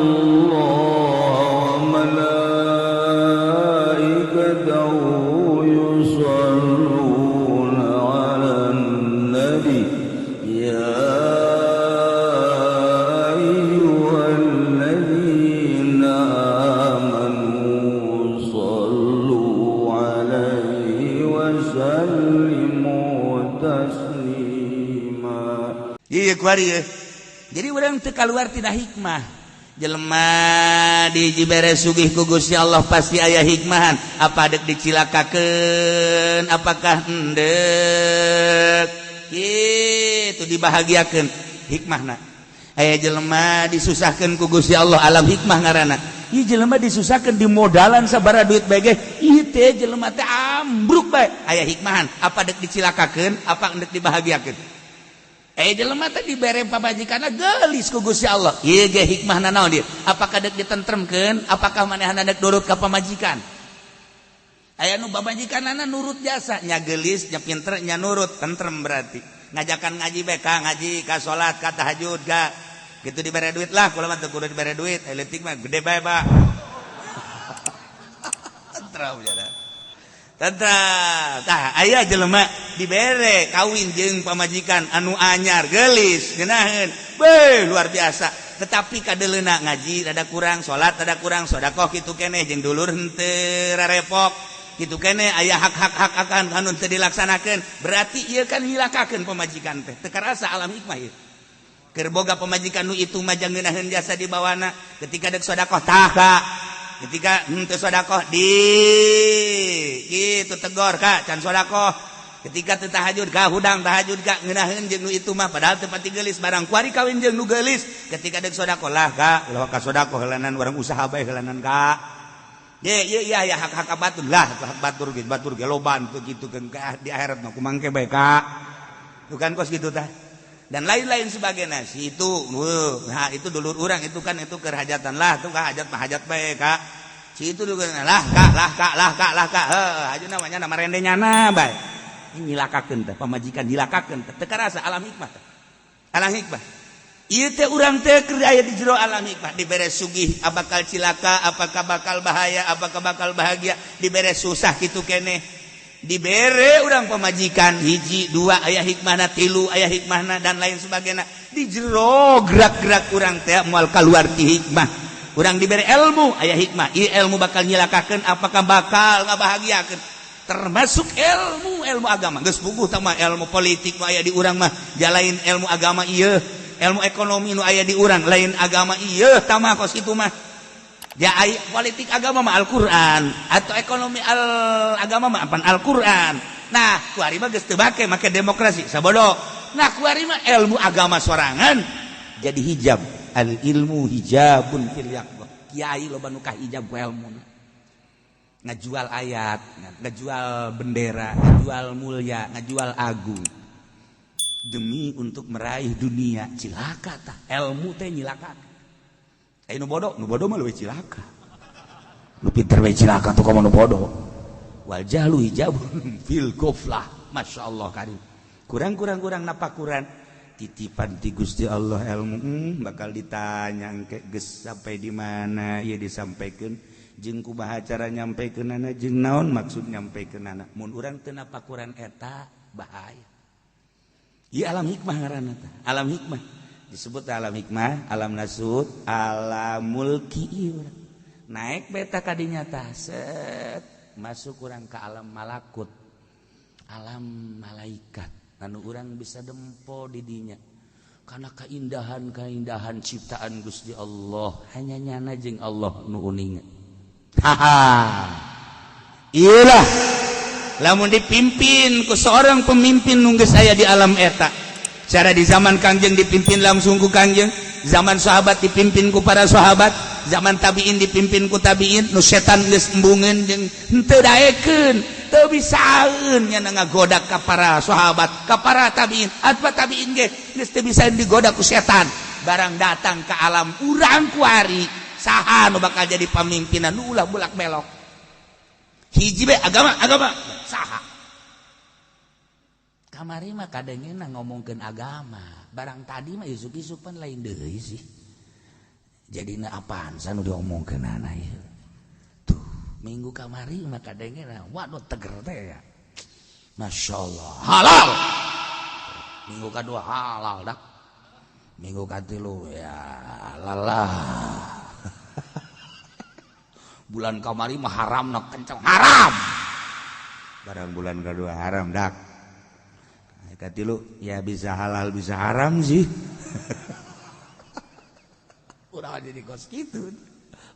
الله وملائكته يصلون على النبي يا أيها الذين آمنوا صلوا عليه وسلموا تسليما. Iya, kuari ya. Jadi urang teu kaluar tina hikmah. Jelema dibere sugih ku Gusti Allah pasti aya hikmahan. Apa dek dicilakakeun, apakah endek kitu dibahagiakeun hikmahna. Aya jelema disusahkeun ku Gusti Allah, alam hikmah ngaranna. Ieu jelema disusahkeun, di modalan sabaraha duit bae ge, ieu teh jelema teh ambruk bae. Aya hikmahan, apa dek dicilakakeun, apa endek dibahagiakeun. Jelema teh dibere pamajikanna geulis ku Gusti Allah. Ieu ge hikmahna naon dieu? Apakah dek ditentremkeun, apakah manehna dek nurut ka pamajikan? Aya nu pamajikanana nurut jasa, nya geulis, nya pinter, nya nurut, tentrem berarti. Ngajakan ngaji bae ka ngaji, ka salat, ka tahajud, ka gitu dibere duit lah, kula mah teu kudu dibere duit, leutik mah gede bae, Pak. Tentrem ya. Tentrem. Tah, aya jelema dibere kawin jeung pamajikan anu anyar, geulis, ngeunaheun. Beuh, luar biasa. Tetapi kadeleuna ngaji rada kurang, salat rada kurang, sedekah kitu keneh, jeung dulur henteu rarepok. Kitu keneh aya hak-hak hak akan anu teu dilaksanakeun. Berarti ieu kan nyilakakeun pamajikan teh. Teu karasa alam hikmah ieu. Keur boga pamajikan nu itu mah ngeunaheun jasa dibawana, ketika dek sedekah tah ka. Ketika henteu sedekah di gitu tegor ka can sedekah. Ketika teu tahajud ka hudang tahajud ka ngeunaheun jeung nu itu mah, padahal teu pati geulis. Barang kuari kawin jeung nu geulis, ketika dek sedekah lah ka ulah ka sedekah, heulanan urang usaha bae heulanan ka. Ye ye ya ya hak hak batur lah, hak batur ge, batur ge loba teu kitu kan di akhirat mah kumangke bae ka. Bukan kos gitu tah dan lain-lain sebagainya. Si itu, nah itu dulur orang itu kan, itu kerhajatan lah tuh kak, hajat mah hajat bae kak. Si itu juga lah kak, lah kak, lah kak, lah kak, heuh aja namanya nama rende nyana bae. Ini nyilakakeun teh pamajikan, nyilakakeun teh teu karasa alam hikmah teh. Alam hikmah ieu teh urang teh keur aya di jero alam hikmah. Dibere sugih apakah cilaka, apakah bakal bahaya, apakah bakal bahagia. Dibere susah kitu keneh. Dibere urang pamajikan hiji dua aya hikmahna, tilu aya hikmahna, dan lain sebagainya. Di jero gerak-gerak urang teh moal kaluar ti hikmah. Urang dibere ilmu aya hikmah, ieu ilmu bakal nyilakakeun apakah bakal ngabahagiakeun. Termasuk ilmu ilmu agama geus puguh tah mah. Ilmu politik nu aya di urang mah jalain ilmu agama ieu, ilmu ekonomi nu aya di urang lain agama ieu tah mah. Kos kitu mah ya, politik agama mah Al-Qur'an atau ekonomi al agama mah apaan Al-Qur'an. Nah, kuari mah geus teu bake make demokrasi sabodo. Nah, kuari mah ilmu agama sorangan jadi hijab. Al ilmu hijabun fil yaqظah. Kiai loba nu kahijab ku ilmu, ngajual ayat, ngajual bendera, ngajual mulia, ngajual agung demi untuk meraih dunia. Cilaka tah ilmu teh, nyilaka. Eh, nu bodoh, nu bodoh mah leuwih cilaka. Nu pinter we cilaka tuh komo nu bodoh. Wal jahlu hijabun fil ghaflah. Masya Allah karim. Kurang kurang kurang napakuran titipan ti Gusti Allah ilmu, bakal ditanya engke geus sampai di mana ieu disampaikan, jeung kumaha cara nyampekeunana, jeung naon maksud nyampekeunana. Mun urang teu napakuran eta bahaya. Ieu alam hikmah ngaranna teh. Alam hikmah disebut alam hikmah, alam nasut, alam mulki. Ieu urang naik beta kadinya tah, set masuk urang ke alam malakut, alam malaikat anu urang bisa dempo di dinya karena keindahan-keindahan ciptaan Gusti Allah, hanya nyana jeung Allah nu uninga. Haha, iyalah lamun dipimpin ku seorang pemimpin nu geus aya di alam eta. Cara di zaman Kangjeng dipimpin langsung ku Kangjeng, zaman sahabat dipimpin ku para sahabat, zaman tabiin dipimpin ku tabiin nu setan geus embungeun jeung henteu daekeun, teu bisaeun nya ngagoda ka para sahabat, ka para tabiin. Atau tabiin ge geus teu bisa digoda ku setan. Barang datang ke alam urang kuari, saha nu bakal jadi pamimpinan? Nu ulah bulak belok hiji be agama, agama saha? Kamari mah kadangena ngomongkeun agama, barang tadi mah isuk-isuk pan lain deui sih. Jadi apaan sanu diomongkeun ieu? Tuh, minggu kamari mah kadengena, waduh, teger teh ya. Masya Allah, halal. Minggu kedua halal dak. Minggu katilu ya halal lah. Bulan kamari mah haram nak kencang haram. Barang bulan kedua haram dak. Katilu ya bisa halal bisa haram sih. Urang jadi kos gitu.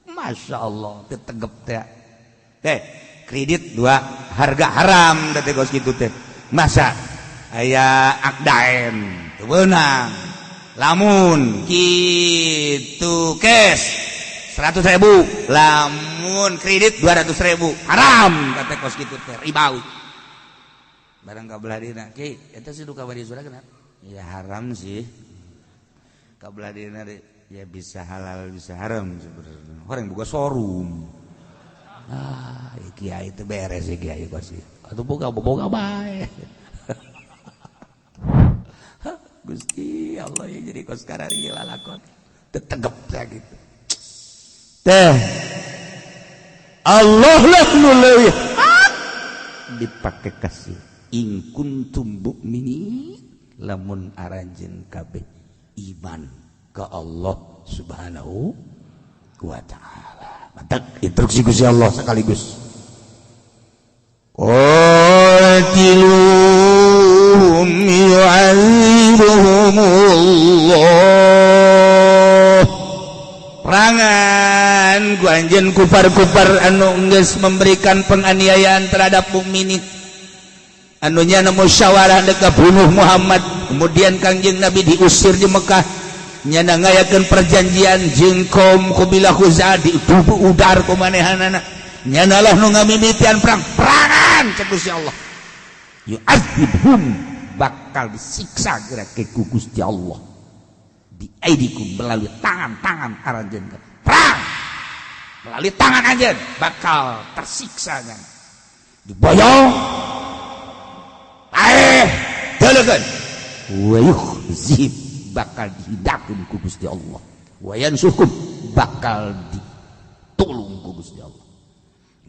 Masya Allah, tetegep teh. Teh, kredit dua harga haram teh kos gitu teh. Masa aya akdain teu beunang. Lamun gitu cash 100.000, lamun kredit 200.000, haram kata kos gitu teh, ribawi. Barang kabelah dina, ki eta sih duka bari surah kenapa? Ya haram sih. Kabelah dina ya bisa halal bisa haram sebenarnya. Orang buka showroom. Ah, kiai itu beres sih, kiai kos atau boga boga bae. Gusti Allah, ya jadi kos karari lalakon Tetegep ya gitu. Teh Allah lah nu leuwih dipake kasih in kuntum mukminin, lamun aranjeun kabeh iman ke Allah Subhanahu wa Ta'ala. Mantap instruksi Gusti Allah sekaligus. Qatiluhum yu'adzibuhumullah. Perangan ku anjeun kufar-kufar anu geus memberikan penganiayaan terhadap mukminin, anu nyana musyawarah dek bunuh Muhammad, kemudian Kangjeng Nabi diusir di Mekah, nyana ngayakeun perjanjian jeung kaum Qabilah Khuza'ah, ditubuh udar ku manehanana, nyana lah nu ngamimitian perang. Perangan cek Gusti Allah, yu'adzibhum, bakal disiksa geura ku Gusti Allah, bi aidikum, melalui tangan-tangan aranjeun. Perang melalui tangan anjeun bakal tersiksa kan, diboyong aeh delekeun, wa yukhzihim, bakal dihinakeun ku Gusti Allah, wa yansurkum, bakal ditulung ku Gusti Allah,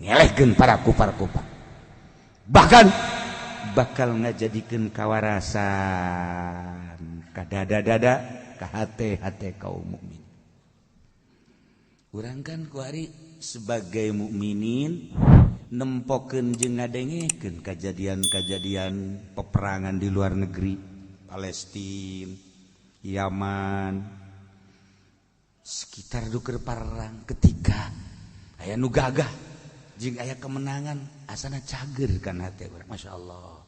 ngelehkeun para kufar-kufar, Bahkan bakal ngajadikeun kawarasan ka dada-dada, ka hate-hate kaum mukmin. Urang kan kuari sebagai mukminin nempokeun jeung ngadengekeun kejadian-kejadian peperangan di luar negeri, Palestina, Yaman, sekitar duker perang. Ketika aya nu gagah jeung aya kemenangan, asana cager kan hati urang. Masya Allah,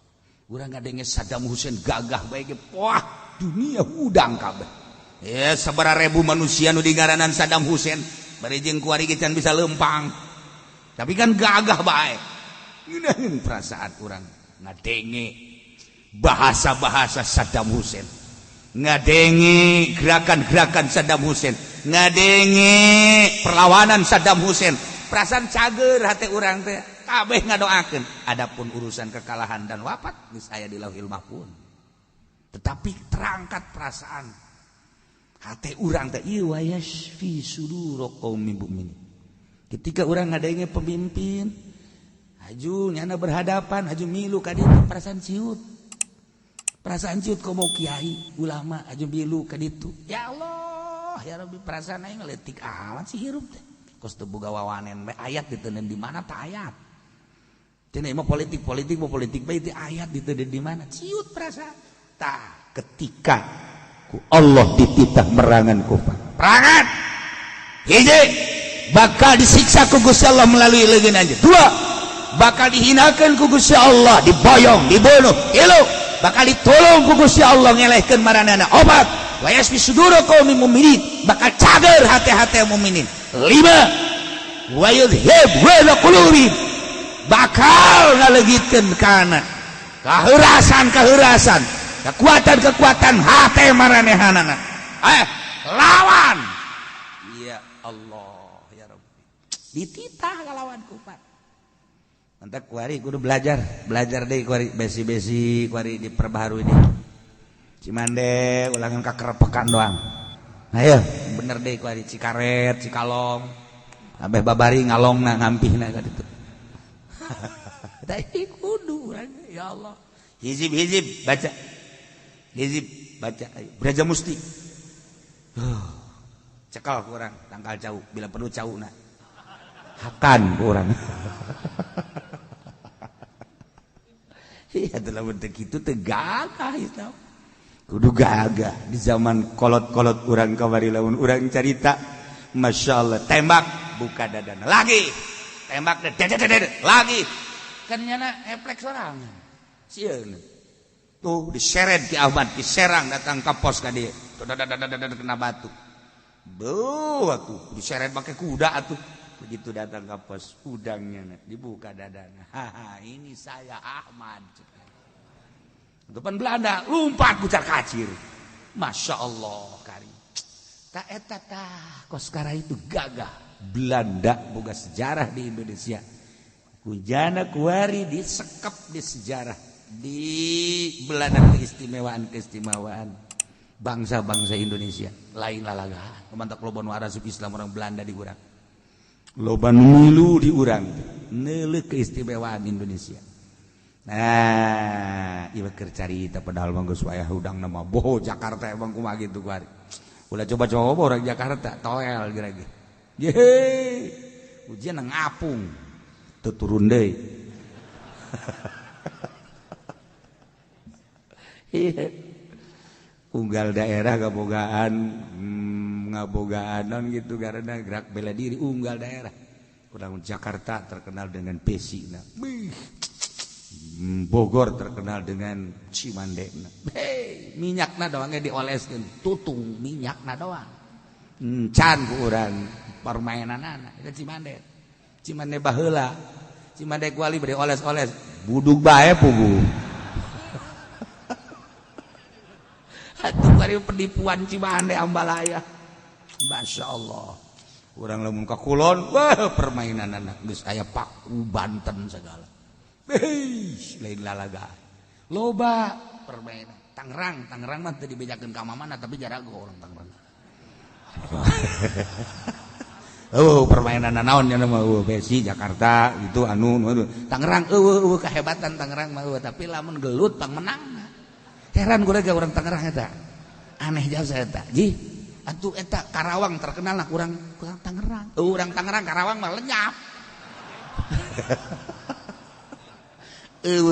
urang ngadenge Saddam Hussein gagah bae ge, wah, dunia hudang kabeh ya. Sabaraha ribu manusia nu dingaranan Saddam Hussein, bari jeung kuari ge can bisa lempang, tapi kan gagah bae. Ngeunaheun perasaan urang ngadenge bahasa-bahasa Saddam Hussein, ngadenge gerakan-gerakan Saddam Hussein, ngadenge perlawanan Saddam Hussein, perasaan cager hati urang teh, kabeh ngadoakeun. Adapun urusan kekalahan dan wafat geus aya di Lauhil Mahfuz, tetapi terangkat perasaan hati urang teh. Ieu wa yashfi sudur qaumin mukminin. Ketika urang ngadenge pemimpin haju nyana berhadapan, haju milu ka ditu, perasaan ciut, perasaan ciut. Komo kiai, ulama haju milu ka ditu, ya Allah ya Rabbi, perasaan aing leutik amat sih hirup teh, kos teu boga wawanen bae. Ayat diteundeun di mana tah? Ayat cenah mah politik, politik mau politik bae, teh ayat diteundeun di mana? Ciut perasaan. Tah, ketika ku Allah dititah merangan kufar, perangan, hiji, bakal disiksa ku Gusti Allah melalui leungeun anjeun. Dua, bakal dihinakeun ku Gusti Allah, diboyong, dibunuh. Tilu, bakal ditolong ku Gusti Allah ngelehkeun maranehna. Opat, wa yasfi sudur qaumin mukminin, bakal cager hati-hati mukminin. Lima, wa yudhib wa qulubihim, bakal ngaleugitkeun kana kaheurasan-kaheurasan, kekuatan-kekuatan hati maranehanana. Eh, lawan, ya Allah ya Rabbi, dititah kalawan kufar. Mantap, kuari kudu belajar, belajar deh kuari, besi-besi kuari diperbaharui di Cimande, ulangan kakerepekan doang. Ayo bener deh ku ari Cikaret, Cikalong. Abeh babari ngalongna ngampihna ka ditu. Da kudu urang ya Allah. Hizib-hizib baca. Hizib baca ayo. Braja Musti. Cekal ku urang tangkal cau bila perlu cauna. Hakan ku urang. Iya dalam bentuk itu teu gagah itu. Kudu gagah di zaman kolot-kolot urang kamari lamun urang carita Masya Allah tembak buka dadana lagi tembak dede lagi kan nyana refleks sorangan sieun tuh diseret Ki Ahmad ki Serang datang ke pos ka dieu kena batu beuh atuh diseret pakai kuda atuh. Begitu datang ke pos udangnya dibuka dadana. Haha, ini saya Ahmad. Depan Belanda lompat kucar kacir. Masya Allah kari. Tak eta tah koskara itu gagah. Belanda boga sejarah di Indonesia. Kujana kuari disekep di sejarah di Belanda keistimewaan-keistimewaan bangsa-bangsa Indonesia. Lain lalaga. Kemantak loba nu arasup Islam orang Belanda di urang. Loba nu milu di urang neuleuh keistimewaan Indonesia. Nah, ieu keur carita padahal mah geus wayah hudang nama boho Jakarta emang kumaha kitu kuari. Ulah coba-coba orang Jakarta toel geura ge. Yehe. Ujian ngapung. Teu turun deui. Unggal daerah ngabogaan ngabogaan non gitu karena gerak bela diri unggal daerah. Urang Jakarta terkenal dengan pesina. Bogor terkenal dengan Cimande. Hei, minyakna doang ge dioleskeun, tutung minyakna doang. Can ku urang permainanana eta Cimande. Cimande baheula. Cimande kuali bade oles-oles, budug bae puguh. Atuh bari penipuan Cimande ambalaya. Masya Allah. Urang lamun ka kulon, wah permainan anak geus aya Paku Banten segala. Hei, lain lalaga. Loba permainan. Tangerang, Tangerang mah teu dibejakeun ka mana tapi jarago orang Tangerang. Oh, permainan naon nya mah besi Jakarta itu anu Tangerang eueuh kehebatan Tangerang mah tapi lamun gelut pang menang. Heran gue lagi orang Tangerang eta. Aneh jauh eta. Ji, atuh eta Karawang terkenal lah kurang Tangerang. Urang Tangerang Karawang mah lenyap.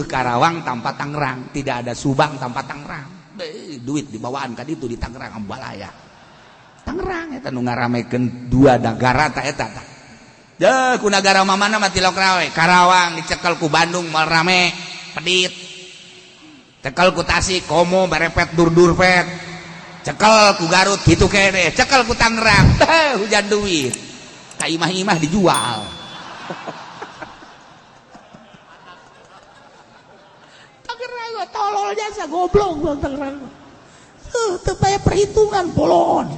Karawang tanpa Tangerang, tidak ada Subang tanpa Tangerang. Duit dibawaan ka ditu di Tangerang ambalaya. Tangerang eta nu ngaramekeun dua nagara ta eta tah. Deuh ku nagara mamana mah tilok rawe. Karawang dicekel ku Bandung moal rame, pedit. Cekel ku Tasik komo barepet dur-dur pet. Cekel ku Garut kitu kene, cekel ku Tangerang, hujan duit. Ka imah-imah dijual. Tangerang tolol jasa goblok bang Tangerang. Teu paya perhitungan bolon.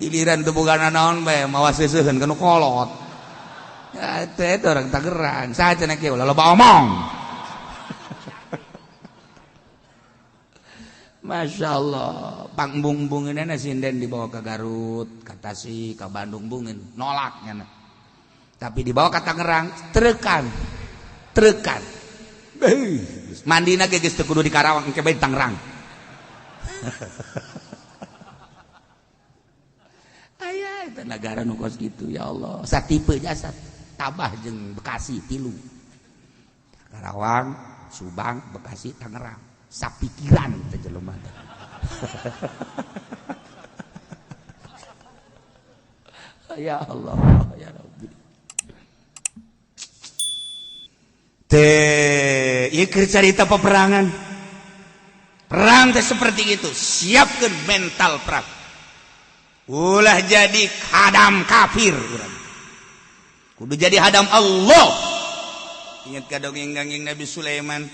Giliran teu boga naon bae mawa seuseuheun kana kolot. Ya teh orang Tangerang, saha cenah kieu ulah loba omong. Masya Allah, pangbung-bunginna sinden dibawa ke Garut, ke Tasik, ke Bandung bungin, nolak nyana. Tapi dibawa ke Tangerang, trekan, trekan. Mandina ge geus teu kudu di Karawang, engke bae di Tangerang. Aya eta nagara nu kos kitu ya Allah. Satipe jasa tabah jeung Bekasi tilu. Karawang, Subang, Bekasi, Tangerang. Sapikiran teh jelema teh. Ya Allah, ya Rabbi. Teh, ieu keur carita peperangan. Perang teh seperti itu, siapkeun mental perang. Ulah jadi hadam kafir urang. Kudu jadi hadam Allah. Ingat ka dongeng dongeng Nabi Sulaiman.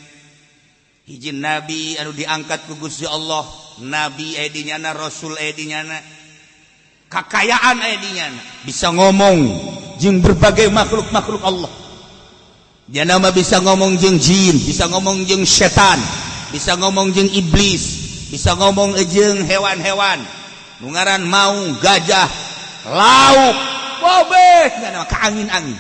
Hiji nabi anu diangkat ku Gusti Allah, nabi aya di nyana, rasul aya di nyana, kakayaan aya di nyana, bisa ngomong jeung berbagai makhluk-makhluk Allah. Dia nama bisa ngomong jeung jin, bisa ngomong jeung setan, bisa ngomong jeung iblis, bisa ngomong jeung hewan-hewan. Nu ngaran maung, gajah, lauk, bobeh ka angin-angin.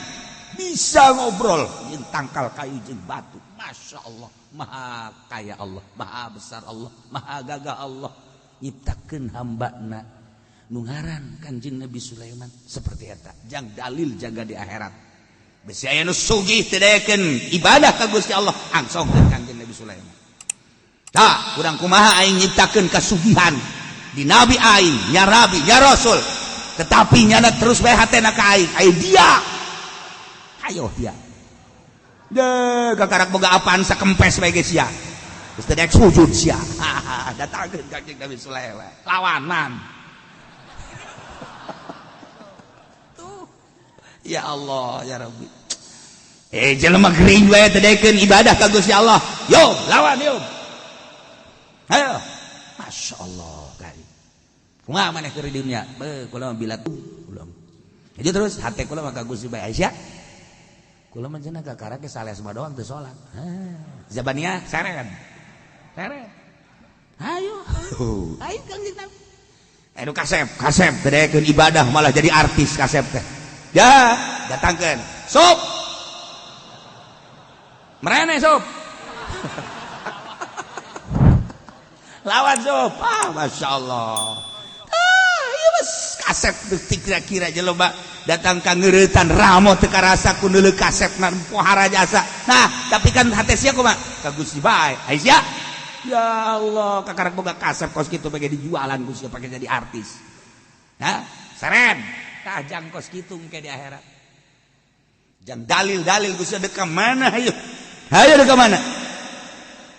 Bisa ngobrol jeung tangkal kayu jeung batu. Masya Allah, maha kaya Allah, maha besar Allah, maha gagah Allah. Nyiptakeun hambana nu ngaran Kanjeng Nabi Sulaiman seperti eta. Jang dalil jaga di akhirat. Besi aya nu sugih teu daekeun ibadah ka Gusti Allah, angsongkeun Kanjeng Nabi Sulaiman. Tah, kurang kumaha aing nyiptakeun kasugihan di nabi aing, nya rabi, nya rasul. Tetapi nyana terus bae hatena ka aing, aing dia. Ayo dia. Deh, kakarak boga apaan sakempes bae geus sia. Geus teu daek sujud sia. Datangkeun Kanjeng Nabi Sulaiman. Lawanan. Tuh. Ya Allah, ya Rabbi. Jelema gering wae teu daekeun ibadah ka Gusti Allah. Yo, lawan yo. Ayo. Masya Allah kali. Kumaha maneh keur di dunya? Beuh, kula mah bila kula. Jadi terus hate kula mah ka Gusti bae Aisyah. Kula mah cenah kakara ge saleh semua doang teu salat. Zabaniah seren. Seren. Ayo. Ayo Kangjeng Nabi. Anu kasep, kasep teu daekeun ibadah malah jadi artis kasep teh. Ya, datangkeun. Sup. Merene sup. Lawan sup. Ah, Masya Allah. Ah, iya bes kasep detik kira-kira jelema datang ka ngeuretan ramo teu karasa ku neuleuh kasep na pohara jasa. Nah, tapi kan hate sia kumaha? Ka Gusti bae. Ai sia. Ya Allah, kakarak boga kasep kos kitu pake dijualan ku sia pake jadi artis. Nah, seren. Tah jang kos kitu engke di akhirat. Jang dalil-dalil Gusti dek ka mana hayu? Hayu dek ka mana?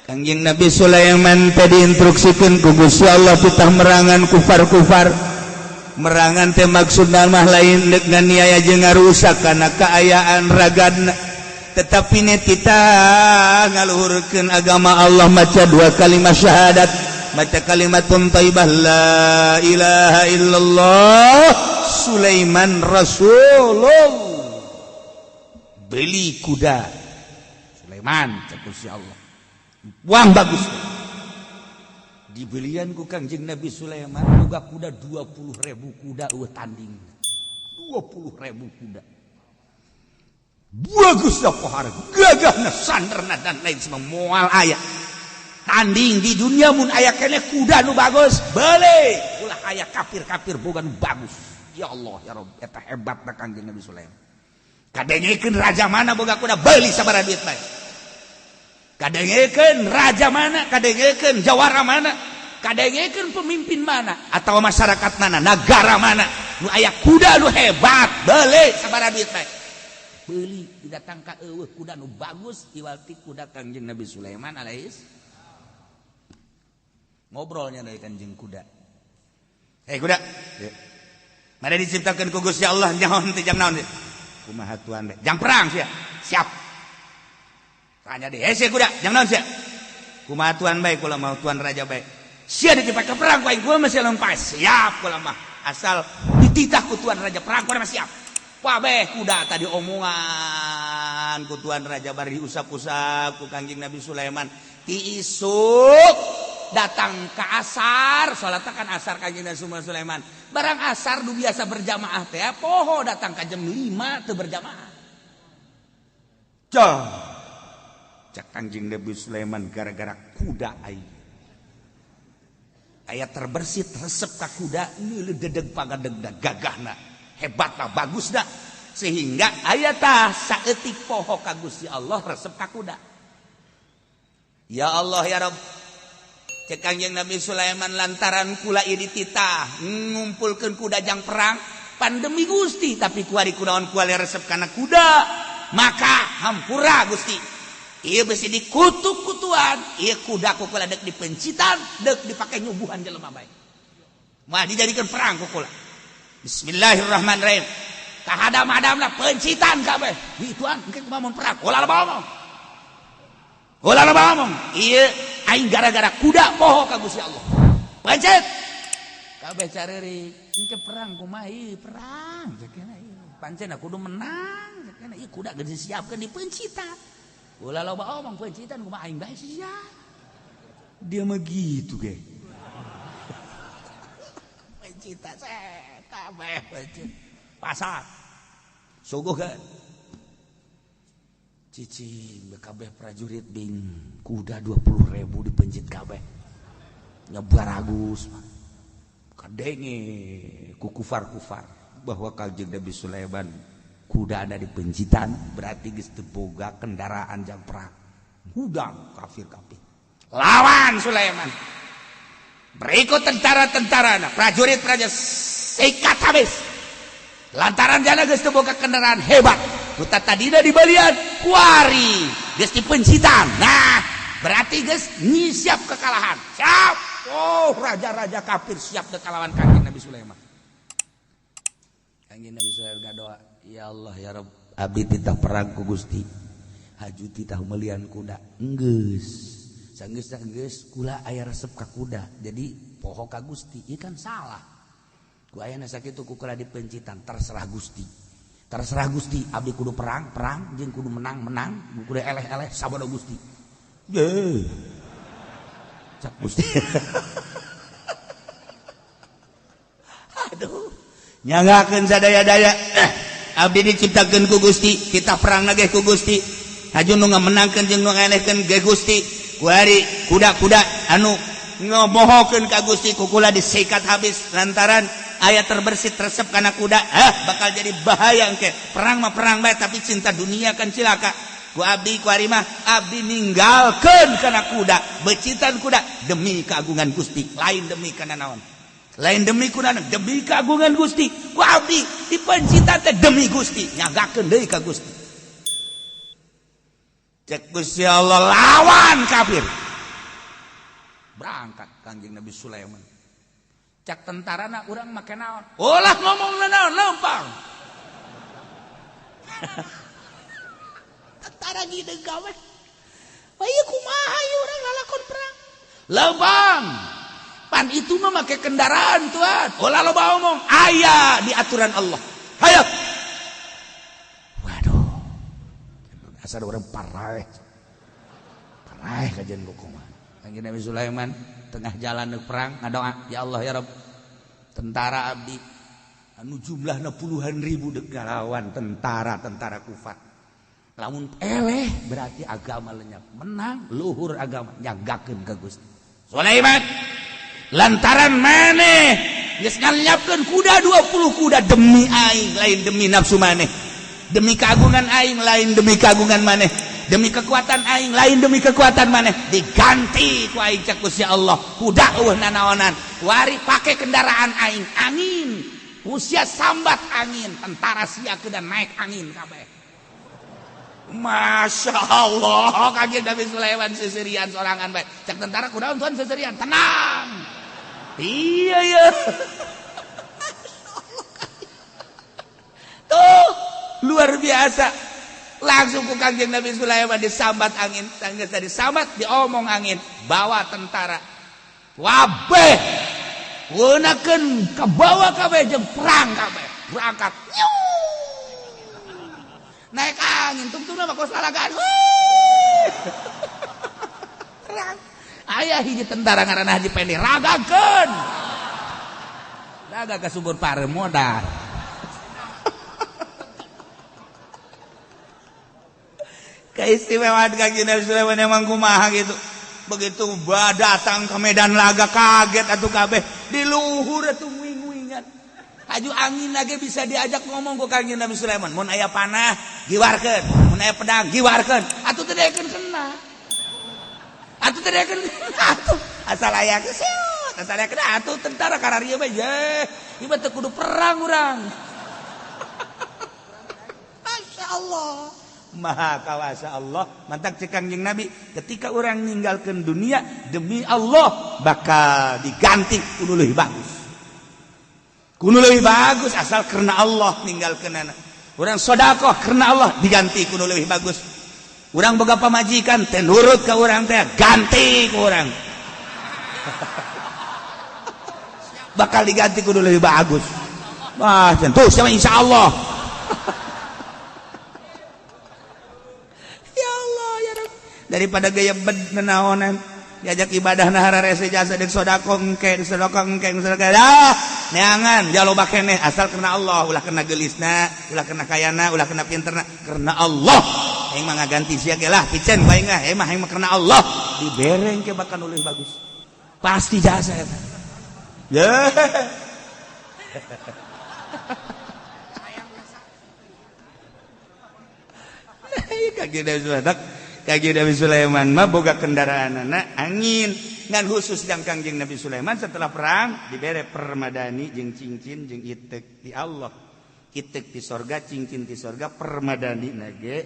Kangjeng Nabi Sulaiman teh diinstruksikeun ku Gusti Allah titah merangan kufar-kufar. Merangan teh maksudna mah lain deuk nganiaya jeung ngarusak kana kaayaan ragadna. Tetapi ne titah ngaluhurkeun agama Allah maca dua kalimat syahadat, maca kalimatun thayyibah la ilaha illallah Sulaiman Rasulullah. Beli kuda Sulaiman cek Gusti Allah. Buang bagus. Dibelian ku Kangjeng Nabi Sulaiman boga kuda 20.000 kuda eueuh tanding. 20.000 kuda. Bagus dah pohara, gagahna, sanderna dan lain semua moal aya. Tanding di dunia mun aya keneh kuda nu bagus, beli. Ulah aya kafir-kafir boga nu bagus. Ya Allah ya Rabb, eta hebat da Kangjeng Nabi Sulaiman. Kadengekeun raja mana boga kuda beli sabaraha duit bae. Kadengekeun raja mana, kadengekeun jawara mana, kadengekeun pemimpin mana atau masyarakat mana, negara mana nu aya kuda nu hebat, beli sabaraha duit bae. Beli didatang ka eueuh kuda nu bagus iwal ti kuda Kangjeng Nabi Sulaiman alaihis. Ngobrolnya dari Kanjeng kuda. Hei kuda, mana diciptakeun ku Gusti Allah nyaho teh jang naon? Kumaha tuan teh? Jang perang sia. Siap. Tanya deh, hese kuda, jang naon sia? Kumaha tuan bae kula mau tuan raja bae. Sia dipake perang ku aing kula mah sia lompat. Siap kula mah. Asal dititah ku tuan raja perang kula mah siap. Wabeh kuda tadi omongan ku tuan raja bari diusap-usap ku Kangjeng Nabi Sulaiman. Ti isuk datang ke asar, salat kan asar Kangjeng Nabi Sulaiman. Barang asar du biasa berjamaah teh poho datang ka jam 5 teu berjamaah. Cah. Cak Kangjeng Nabi Sulaiman gara-gara kuda aing. Aya terbersit resep ka kuda neuleuh dedeg pagadegna gagahna. Hebatlah bagusna sehingga aya tah saeutik poho ka Gusti Allah resep ka kuda. Ya Allah ya Rabb. Cek Kangjeng Nabi Sulaiman lantaran kula ieu dititah ngumpulkeun kuda jang perang pandemi Gusti tapi kuari kunaon kuali resep kana kuda maka hampura Gusti. Ieu besi dikutuk kutuan ieu kuda ku kula deuk dipencitan deuk dipake nyubuhan jelema bae. Mah dijadikeun perang ku kula. Bismillahirrahmanirrahim. Kahadam-hadamna pencitan kabeh. Di tuan engke kumaha mun perang? Ulah loba omong. Ulah loba omong. Ieu aing gara-gara kuda poho ka Gusti Allah. Pencet. Kabeh careurik. Engke perang kumaha ieu? Perang cekena ieu. Pancen kudu menang cekena ieu kuda geus disiapkeun di pencitan. Ulah loba omong pencitan kumaha aing bae sia. Dia mah gitu ge. Pencita kabeh pasar suguhkeun cicing kabeh prajurit bing kuda 20.000 dipencit kabeh nyebar agus kadenge ku kufar-kufar bahwa Kanjeng Nabi Sulaiman kuda ada di pencitan berarti geus teu boga kendaraan jang perang hudang kafir-kafir lawan Sulaiman berikut tentara-tentara prajurit-prajurit sikat habis lantaran jana geus teu boga kendaraan hebat kuta tadina dibalian kuari geus dipencitan nah berarti geus nyisiap kekalahan siap. Oh raja-raja kafir siap kekalahan Kanjeng Nabi Sulaiman. Kanjeng Nabi Sulaiman ngadoa, ya Allah ya Rabb, abdi titah perang ku Gusti, haju titah melian kuda enggeus sanggeus enggeus kula aya resep ka kuda jadi poho ka Gusti ieu kan salah ku ayana sakitu ku kula dipencitan terserah Gusti terserah Gusti abdi kudu perang perang jeung kudu menang menang kudu eleh-eleh sabodo Gusti ye cak Gusti. Aduh nyanggakeun sadaya-daya abdi diciptakeun ku Gusti kita perang lagi ku Gusti haju nu ngamenangkeun jeung nu ngelehkeun ge Gusti kuari kuda-kuda anu ngobohokeun ka Gusti ku kula disikat habis lantaran aya terbersit resep kana kuda bakal jadi bahaya engke perang mah perang bae tapi cinta dunia kan cilaka ku abdi ku ari mah abdi ninggalkeun kana kuda becitan kuda demi keagungan Gusti lain demi kana naon lain demi kuda demi keagungan Gusti ku abdi dipencitan teh demi Gusti nyagakeun deui ka Gusti cek Gusti Allah lawan kafir berangkat Kanjeng Nabi Sulaiman cek tentarana urang make naon ulah ngomong naon lempang tentara geudeung gawe wah ieu kumaha ieu urang lalakon perang lempang pan itu mah make kendaraan tuan ulah loba omong aya di aturan Allah hayo waduh asal urang paraeh paraeh kajian kumaha Kanjeng Nabi Sulaiman tengah jalan perang ngadoa ya Allah ya Rabb tentara abdi anu jumlahna puluhan ribu dek ngalawan tentara-tentara kufar lamun eleh berarti agama lenyap menang luhur agama nyagakeun ka Gusti Sulaiman lantaran maneh geus ngalenyapkeun kuda 20 kuda demi aing lain demi nafsu maneh demi keagungan aing lain demi keagungan maneh demi kekuatan aing lain demi kekuatan maneh diganti ku aing cek Gusti Allah kuda eueuh nanaonan wari pake kendaraan aing angin usia sambat angin tentara sia kedah naik angin kabeh Masya Allah kaget Nabi Sulaiman seserian sorangan bae cek tentara kuda tuan seserian tenang iya ya tuh luar biasa langsung ku Kanjeng Nabi Sulaiman disambat angin sanggeus disambat diomong angin bawa tentara wabeh gunakeun ka bawa kabeh jeung perang kabeh berangkat naik angin tungtungna mah kos lalagaan perang aya hiji tentara ngaranna Haji Pendi ragakeun raga ka subur pare modal keistimewaan Kanjeng Nabi Sulaiman emang kumaha gitu begitu datang ke medan laga kaget atuh kabeh di luhur atuh nguing-nguingan haju angin lagi bisa diajak ngomong ku Kanjeng Nabi Sulaiman mun aya panah giwarkeun mun aya pedang giwarkeun atuh teu daekeun kena atuh teu daekeun kena atuh asal aya keseut asal aya kena atuh tentara kararieu bae ye ieu mah teu kudu perang urang Masya Allah Maha kawasa Allah mantak cek Kanjeng Nabi ketika orang ninggalkan dunia demi Allah bakal diganti kudu leuwih bagus kudu leuwih bagus asal karena Allah ninggalkeunana urang sedekah karena Allah diganti kudu leuwih bagus urang boga pamajikan teh nurut ka urang teh ganti ku urang bakal diganti kudu leuwih bagus wah tentu sama insyaallah daripada gaya bed nenaonan Diajak ibadah nah hararese jasa deuk sedekah engke, sedekah engke, sedekah. Ah, neangan jaloba keneh asal karena Allah, ulah kena geulisna, ulah kena kayana, ulah kena pinterna, karena Allah. Aing mah ngaganti sia ge lah, piceun ku aing mah, aing mah karena Allah. Dibere engke bakal leuwih bagus. Pasti jasa eta. Ya. Kangjeng Nabi Sulaiman mah boga kendaraan anak angin ngan khusus yang Kangjeng Nabi Sulaiman setelah perang dibere permadani jeung cincin jeung itek di Allah, itek di sorga, cincin di sorga, permadani nage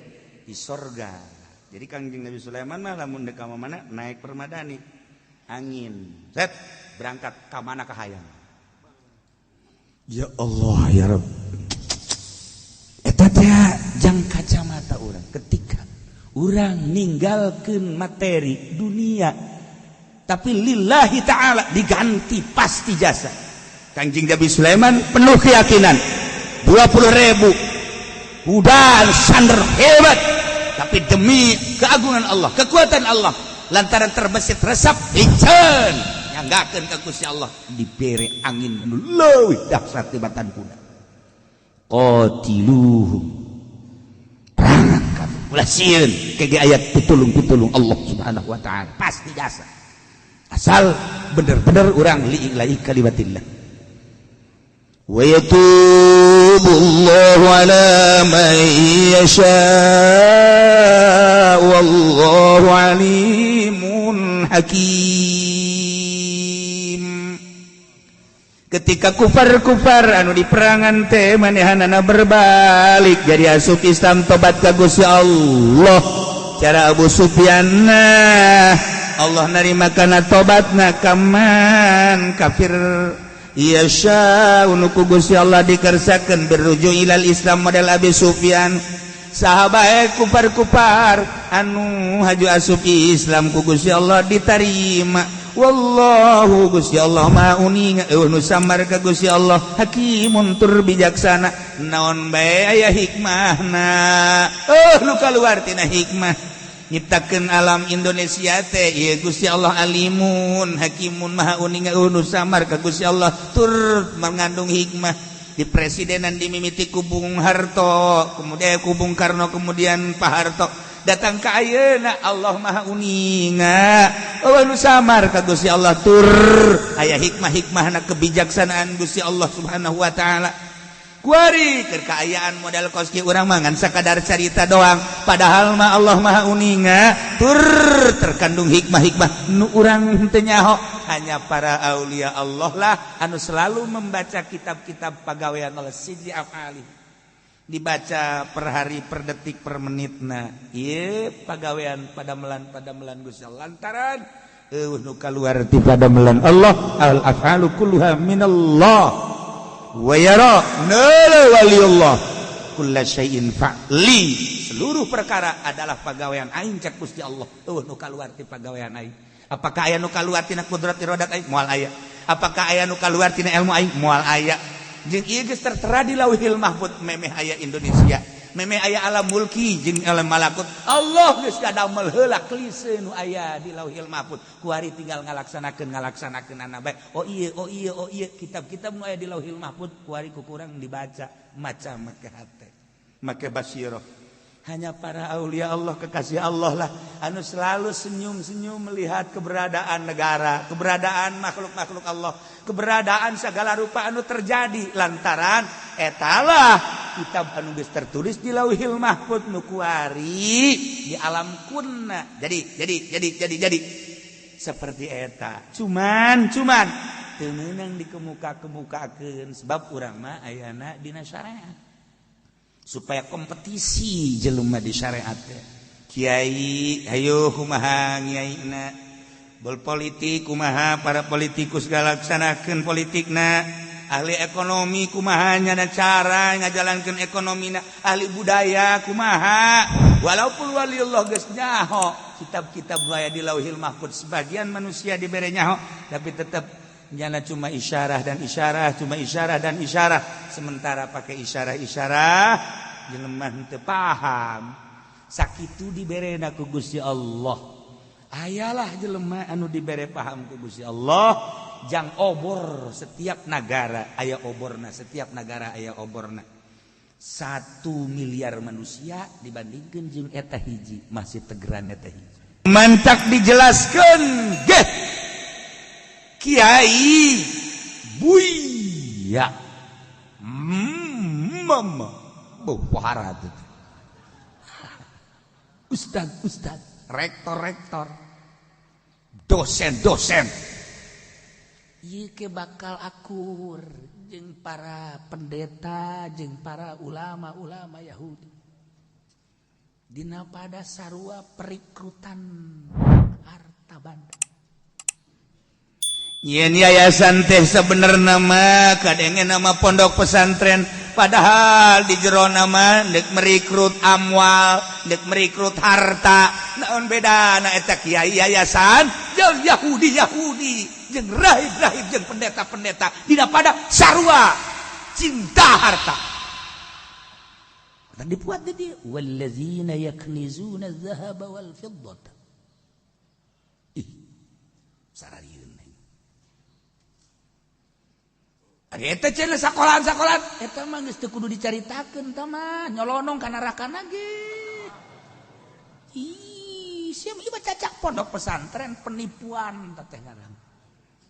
di sorga. Jadi Kangjeng Nabi Sulaiman mah lamun dek ka mana naik permadani angin, set berangkat ka mana kahayang. Ya Allah ya Rabb, eta teh jang kacamata urang ketika urang ninggalkeun materi dunia tapi lillahi ta'ala diganti pasti jasa. Kangjeng Nabi Sulaiman penuh keyakinan 20.000 kuda sander hebat, tapi demi keagungan Allah, kekuatan Allah, lantaran terbesit resep piceun nyanggakeun ka Gusti Allah, dibere angin anu leuwih dahsyat tibatan kuda. Qatiluhum, ulah sieun kege ayat pitulung-pitulung Allah Subhanahu wa taala pasti jasa asal bener-bener urang li'ilahi kalimatillah. Wa yatubullahu ala man yasha wallahu alimun hakim. Ketika kufar-kufar anu di perangan teh manehanana berbalik jadi asup Islam tobat ka Gusti Allah, cara Abu Sufyan nah Allah narima kana tobatna kaman kafir yasha unu ku Gusti Allah dikersakeun berrujuk ilal Islam model Abi Sufyan. Sahabat kufar-kufar anu haju asup Islam ku Gusti Allah ditarima. Wallahu Gusti Allah maha uninga eueuh nu samar ka Gusti Allah hakimun tur bijaksana. Naon bae aya hikmahna, nu kaluar tina hikmah nyiptakeun alam Indonesia teh ieu Gusti Allah alimun hakimun maha uninga eueuh nu samar ka Gusti Allah tur mengandung hikmah. Di presidenan dimimiti ku Bung Harto, kemudian ku Bung Karno, kemudian Pak Harto, datang ka ayeuna Allah maha uninga eueuh nu samar ka Gusti Allah tur aya hikmah-hikmahna kebijaksanaan Gusti Allah Subhanahu wa taala. Kuari keur kaayaan model koski urang mah ngan sakadar carita doang, padahal mah Allah maha uninga tur terkandung hikmah-hikmah nu urang henteu nyaho. Hanya para aulia Allah lah anu selalu membaca kitab-kitab pagawean Allah siji afali, dibaca per hari, per detik, per menitna ieu pagawean padamelan-padamelan Gusti Allah lantaran eueuh nu kaluar ti padamelan Allah. Al af'alu kulluha minallah wa yara nala waliullah kulla syai'in fa'li, seluruh perkara adalah pagawean aing cek Gusti Allah. Eueuh nu kaluar ti pagawean aing. Apakah aya nu kaluar tina kudrat iradat aing? Moal aya. Apakah aya nu kaluar tina ilmu aing? Moal aya. Jeung ieu geus tertera di Lauhil Mahfud memeh aya Indonesia, memeh aya alam mulki jeung alam malakut. Allah geus kadamel heula klise nu aya di Lauhil Mahfud. Kuari tinggal ngalaksanakeun bae. Oh iya, oh iya, oh iya, kitab-kitab nu aya di Lauhil Mahfud kuari ku kurang dibaca, maca make hate, make basirah. Hanya para aulia Allah, kekasih Allah lah anu selalu senyum-senyum melihat keberadaan negara, keberadaan makhluk-makhluk Allah, keberadaan segala rupa anu terjadi lantaran etalah kitab anu geus tertulis di Lauhil Mahfud nu kuari di alam kunna. Jadi seperti eta. Cuman teu meunang dikemuka-kemukakeun sebab urang mah ayana dina syariat. Supaya kompetisi jelema di syariat teh. Kiai hayu kumaha ngiaina, berpolitik kumaha para politikus galaksanakeun politikna, ahli ekonomi kumaha nyana cara ngajalankeun ekonomina, ahli budaya kumaha. Walaupun waliullah geus nyaho kitab-kitab aya di Lauhil Mahfud, sebagian manusia dibere nyaho tapi tetap nyana cuma isyarah dan isyarah, cuma isyarah dan isyarah. Sementara pakai isyarah-isyarah jelema henteu paham. Sakitu diberena ku Gusti Allah. Ayalah jelema anu dibere paham ku Gusti Allah jang obor. Setiap negara aya oborna, setiap negara aya oborna. 1 miliar manusia dibandingkan jeung eta hiji, masih tegeran eta hiji. Mantak dijelaskan geh, Kiai Buya, mama pohara, ustad ustad, rektor rektor, dosen dosen. Ieu ke bakal akur jeung para pendeta jeung para ulama-ulama Yahudi. Dina pada sarua perikrutan harta banda. Yen yayasan teh sebenarnya mah kadenge nama pondok pesantren, padahal di jero nama dek merekrut amwal, dek merekrut harta. Naon beda na eta kiai yayasan jeung Yahudi Yahudi, jeung rahib-rahib, jeung pendeta-pendeta? Dina pada sarua cinta harta. Dan dibuat di dia wallazina yaknizuna dzahaba wal fiddata. Ih, sararieun. Ari eta cenah sekolahan-sekolahan eta mah geus teu kudu dicaritakeun, tah mah nyolonong kana neraka ge. Ih, sia mah cacak pondok pesantren penipuan teh ngaran.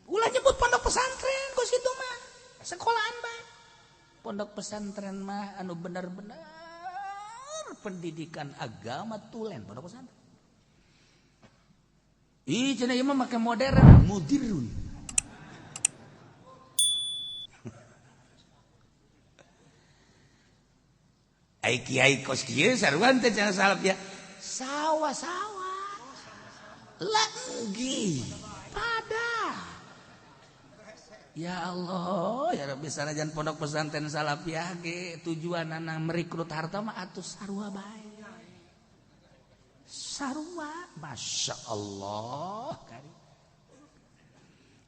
Ulah nyebut pondok pesantren kos kitu mah. Sekolahan bae. Pondok pesantren mah anu bener-bener pendidikan agama tulen pondok pesantren. Ih, cenah ieu mah make modern, mudirun. Ai kiai kos kieu sarua teh cenah salaf ya. Sawah-sawah. Lagi pada. Ya Allah, ya Rabbi, sanajan pondok pesantren salafiyah ge tujuanana merekrut harta mah atuh sarua bae. Sarua, Masya Allah.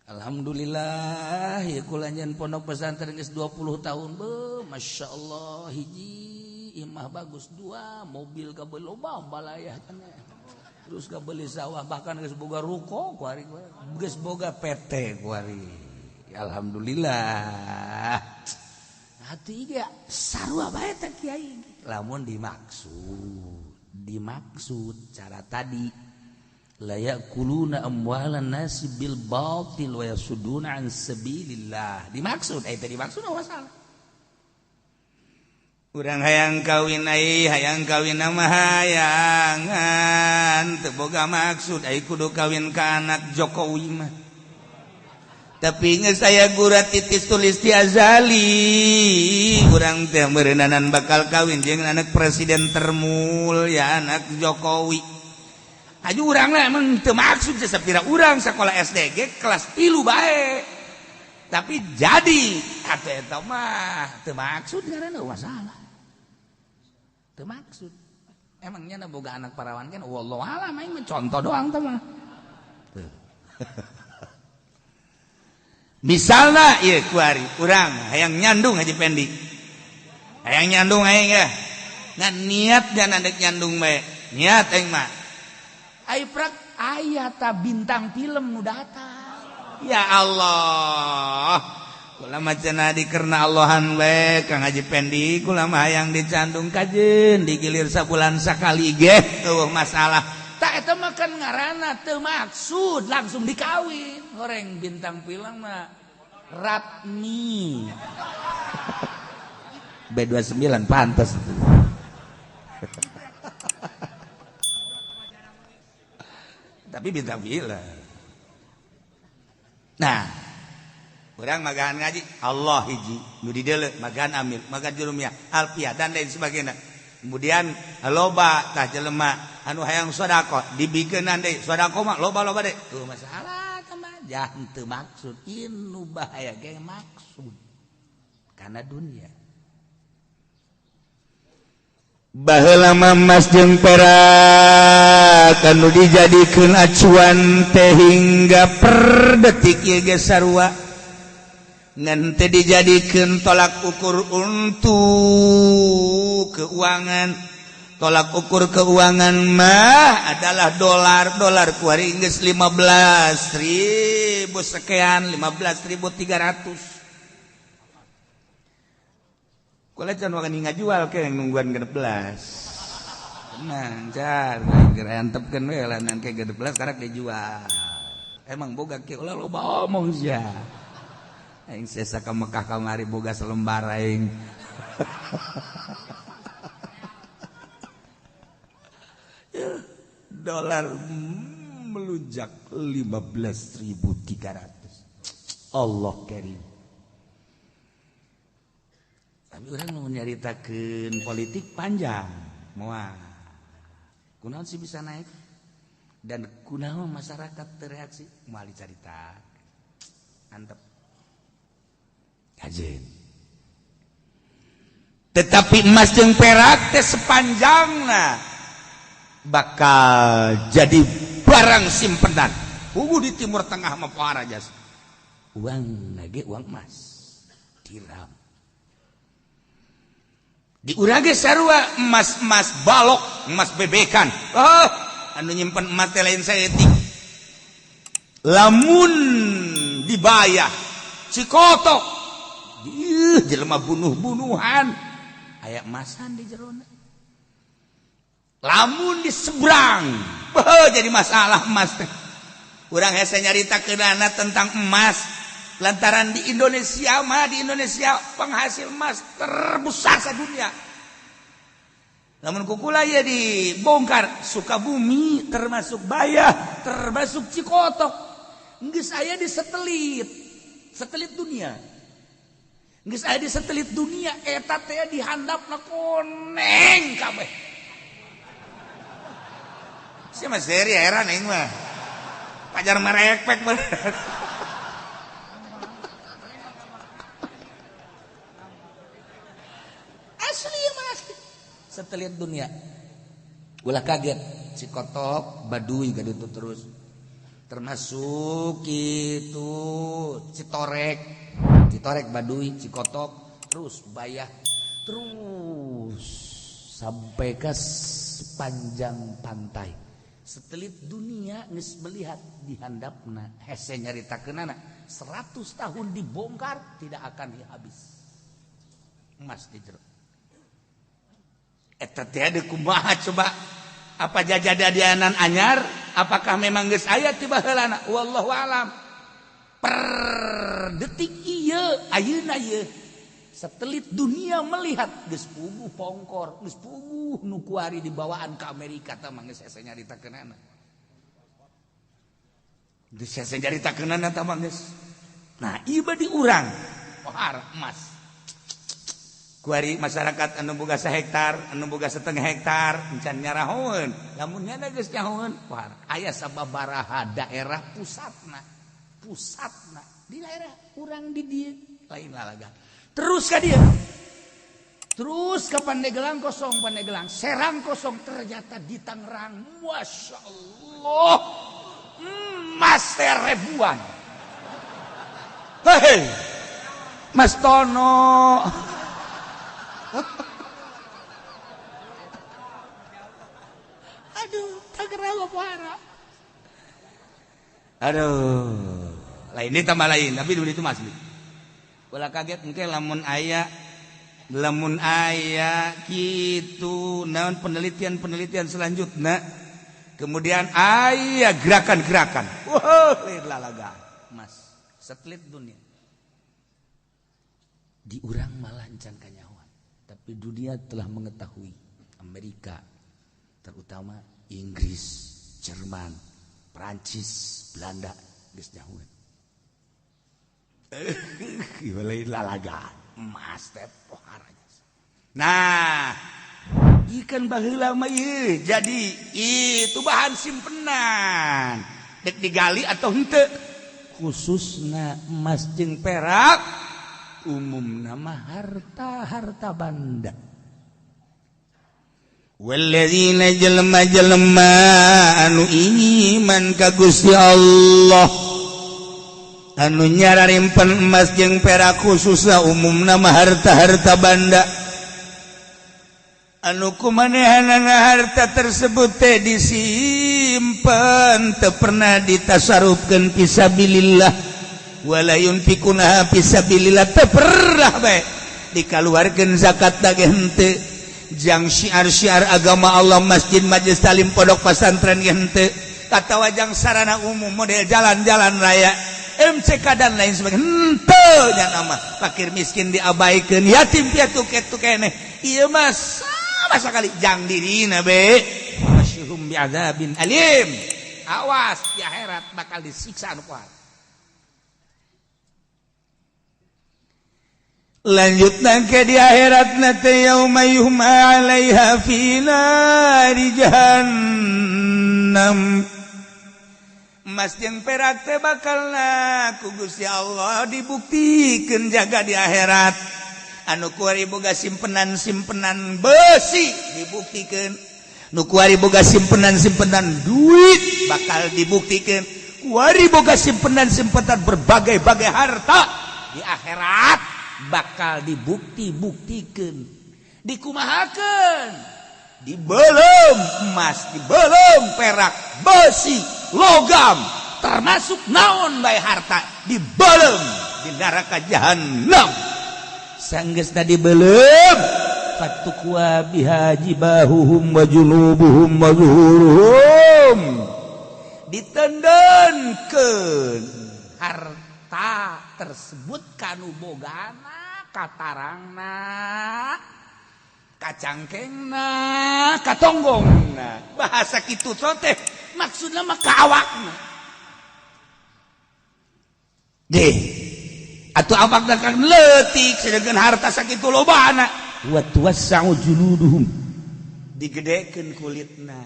Alhamdulillah ya, kula nyeun pondok pesantren geus 20 tahun be, Masya Allah, hiji imah bagus, dua mobil kabel loba balayah terus beli sawah, bahkan geus boga ruko kuari, geus boga PT kuari. Alhamdulillah. Hati ge sarua bae teh kiai lamun dimaksud dimaksud cara tadi, la ya'kuluna amwalan nasi bil batil wa yasudduna an sabilillah. Dimaksud eh teh dimaksud masalah. Urang hayang kawin, ai hayang kawin nama hayangan teu boga maksud ai kudu kawin ka anak Jokowi mah, tapi geus saya gurat titis tulis ti azali urang teh meureunanan bakal kawin jeung anak presiden termul ya, anak Jokowi. Aju urang lah emang teu maksud sapira urang sekolah SD ge kelas 3 bae, tapi jadi atuh eta mah teu maksud ngaranna masalah. Teu maksud. Emangnya na boga anak parawan kan? Wallahu alam, aing mah contoh doang teh mah. Tuh. Misalna ieu kuari urang hayang nyandung Haji Pendi. Hayang nyandung aing ya. Ngan niat dan andek nyandung bae. Niat aing mah. Ai prak aya ta bintang film nu datang. Ya Allah. Kula mah cenah dikerna Allahan we Kang Haji Pendi, kula mah hayang dicandung kajeun digilir sabulan sakali ge eueuh masalah. Tak eta mah kan ngaranna teu maksud langsung dikawin. Horeng bintang film mah Ratmi. B29 pantas. Tapi bintang film. Nah, urang magahan ngaji Allah hiji nu dideuleu, magahan amil, magahan jurumiyah, alfiah dan lain sebagainya. Kemudian loba tah jelema anu hayang sedekah dibikeunan deui, sedekah mah loba-loba deui. Tuh masalah tah mah jangan teu maksud, nu bahaya ge maksud karena dunia. Baheula mah emas jeung perak anu dijadikeun acuan teh hingga per detik ieu ge sarua, ngan teu dijadikeun tolak ukur untuk keuangan. Tolak ukur keuangan mah adalah dolar. Dolar kuari geus 15.000 sekian, 15.300. Kula can wani ngajual ke nungguan 16. Tenang, car, geura antepkeun we lah ke 16 karek dijual. Emang boga kieu, ulah loba omong sia. Aing sesa ka Mekah kamari boga selembar aing. Dolar melunjak 15.300. Allah karim. Tapi orang mau nyaritakeun politik panjang. Moal. Kunaon sih bisa naik? Dan kunaon masyarakat tereaksi? Moal dicarita. Antep. Kajen. Tetapi emas jeung perak teh sepanjangna bakal jadi barang simpenan. Puguh di Timur Tengah mah pohara jas. Uang lagi uang emas. Dirham. Di urang ge sarua emas-emas balok, emas bebekan. Oh, anu nyimpen emas teh lain saeutik. Lamun dibayar Cikotok. Ih, jelema bunuh-bunuhan. Aya emasan di jerona. Lamun di seberang, beuh, jadi masalah emas teh. Urang hese nyaritakeunana tentang emas lantaran di Indonesia mah, di Indonesia penghasil emas terbesar sedunia. Namun kukula ya dibongkar Sukabumi termasuk Bayah, termasuk Cikotok. Geus aya di satelit, satelit dunia. Geus aya di satelit dunia eta teh dihandapna koneng kabeh. Si Mas Heri heran aing mah. Pajar merekpek bener. Asli mah asli. Satelit dunia. Ulah kaget Cikotok, Baduy gak itu terus. Termasuk itu Citorek. Citorek, Baduy, Cikotok, terus Bayah, terus sampai ke sepanjang pantai. Satelit dunia geus melihat di handapna hese nyaritakeunana 100 tahun dibongkar tidak akan habis emas di jero. Eta teh ada kumaha coba, apa jajadianan anyar, apakah memang geus aya ti baheulana, wallahu alam. Per detik ieu ayeuna ieu satelit dunia melihat geus puguh pongkor, geus puguh nu kuari dibawaan ke Amerika tah mah geus hese nyaritakeunana. Geus hese nyaritakeunana tah mah geus. Nah, ieu di urang pohara emas. Kuari masyarakat anu boga sahektar, anu boga setengah hektar, encan nyarahoeun. Lamun nyana geus nyahoeun, pohara aya sababaraha daerah pusatna. Pusatna di daerah urang di dieu lain lalaga. Terus ka dia. Terus ke Pandeglang kosong, Pandeglang, Serang kosong, ternyata di Tangerang, Masya Allah, emas teh ribuan. Hei, Mas Tono. Aduh, Tangerang apa? Aduh, lain ini tambah lain, tapi dulu itu masih. Ulah kaget engke lamun aya kitu naon penelitian-penelitian selanjutnya. Kemudian aya gerakan-gerakan. Wah, lain lalaga. Mas, satelit dunia. Di urang malah encan kanyahoan. Tapi dunia telah mengetahui Amerika, terutama Inggris, Jerman, Prancis, Belanda geus nyahoeun. Lain lalaga emas teh poharanya. Nah, ikan baheula mah ieu jadi itu bahan simpenan. Dek digali atau henteu. Khususna emas jeung perak umumna mah harta-harta banda. Walladzina jelema-jelema anu iman ka Gusti Allah anu nyararimpen emas jeung perak khususna umumna mah harta-harta banda. Anu kumanehanana harta tersebut teh disimpan, teu pernah ditasarufkeun fisabilillah, wala yunfiqunaha fisabilillah, teu pernah bae dikaluarkeun zakat ge henteu, jang syiar-syiar agama Allah, masjid, majelis talim, pondok pesantren ge henteu, katawa jang sarana umum model jalan-jalan raya, MCK dan lain sebagainya henteu. Nya nama fakir miskin diabaikeun, yatim piatu kitu keneh. Ieu mah sama sekali jang dirina be. Basyirhum bi'adzabin alim, awas di akhirat bakal disiksa anu kuat. Lanjut ke di akhirat nanti, yauma yuhma 'alaiha fi nari jahannam. Emas jeung perak teh bakal ku Gusti Allah dibuktikeun jaga di akhirat. Anu kuari boga simpenan simpenan besi dibuktikan, nu kuari boga simpenan simpenan duit bakal dibuktikan, kuari boga simpenan simpenan berbagai-bagai harta di akhirat bakal dibukti-buktikan, dikumahakan, dibelum emas, dibelum perak, besi, logam, termasuk naon bae harta dibelum di neraka jahanam. Sanggeus tadi belum, fatukwa biha jibahuhum wa junubuhum wa zuhuruhum, ditendenkeun harta tersebut kanu bogana, katarangna, kacangkengna, katonggongna. Bahasa kitu teh maksudna mah ka awakna deh atuh, awakna kan leutik sedangkan harta sakitu lobana. Wa tuwassa'u juluduhum, digedekeun kulitna,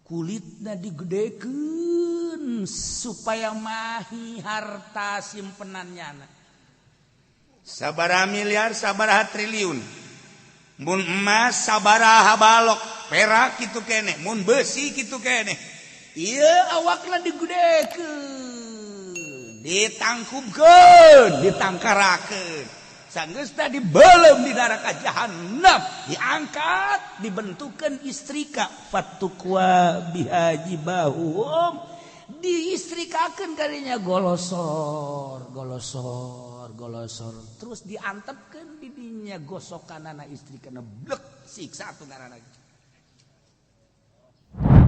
kulitna digedekeun supaya mahi harta simpenannya sabaraha miliar, sabaraha triliun. Mun emas sabaraha balok, perak kitu keneh, mun besi kitu keneh. Ieu awakna digedekeun, ditangkupkeun, ditangkarakeun. Sanggeus tadi belum di neraka jahannam, diangkat, dibentukkan istrika, fatukwa biha jibahuhum, diistrikakeun kadinya, golosor golosor golosor, terus diantepkeun didinya gosokanana istrikana, blek, siksa atuh ngaranna.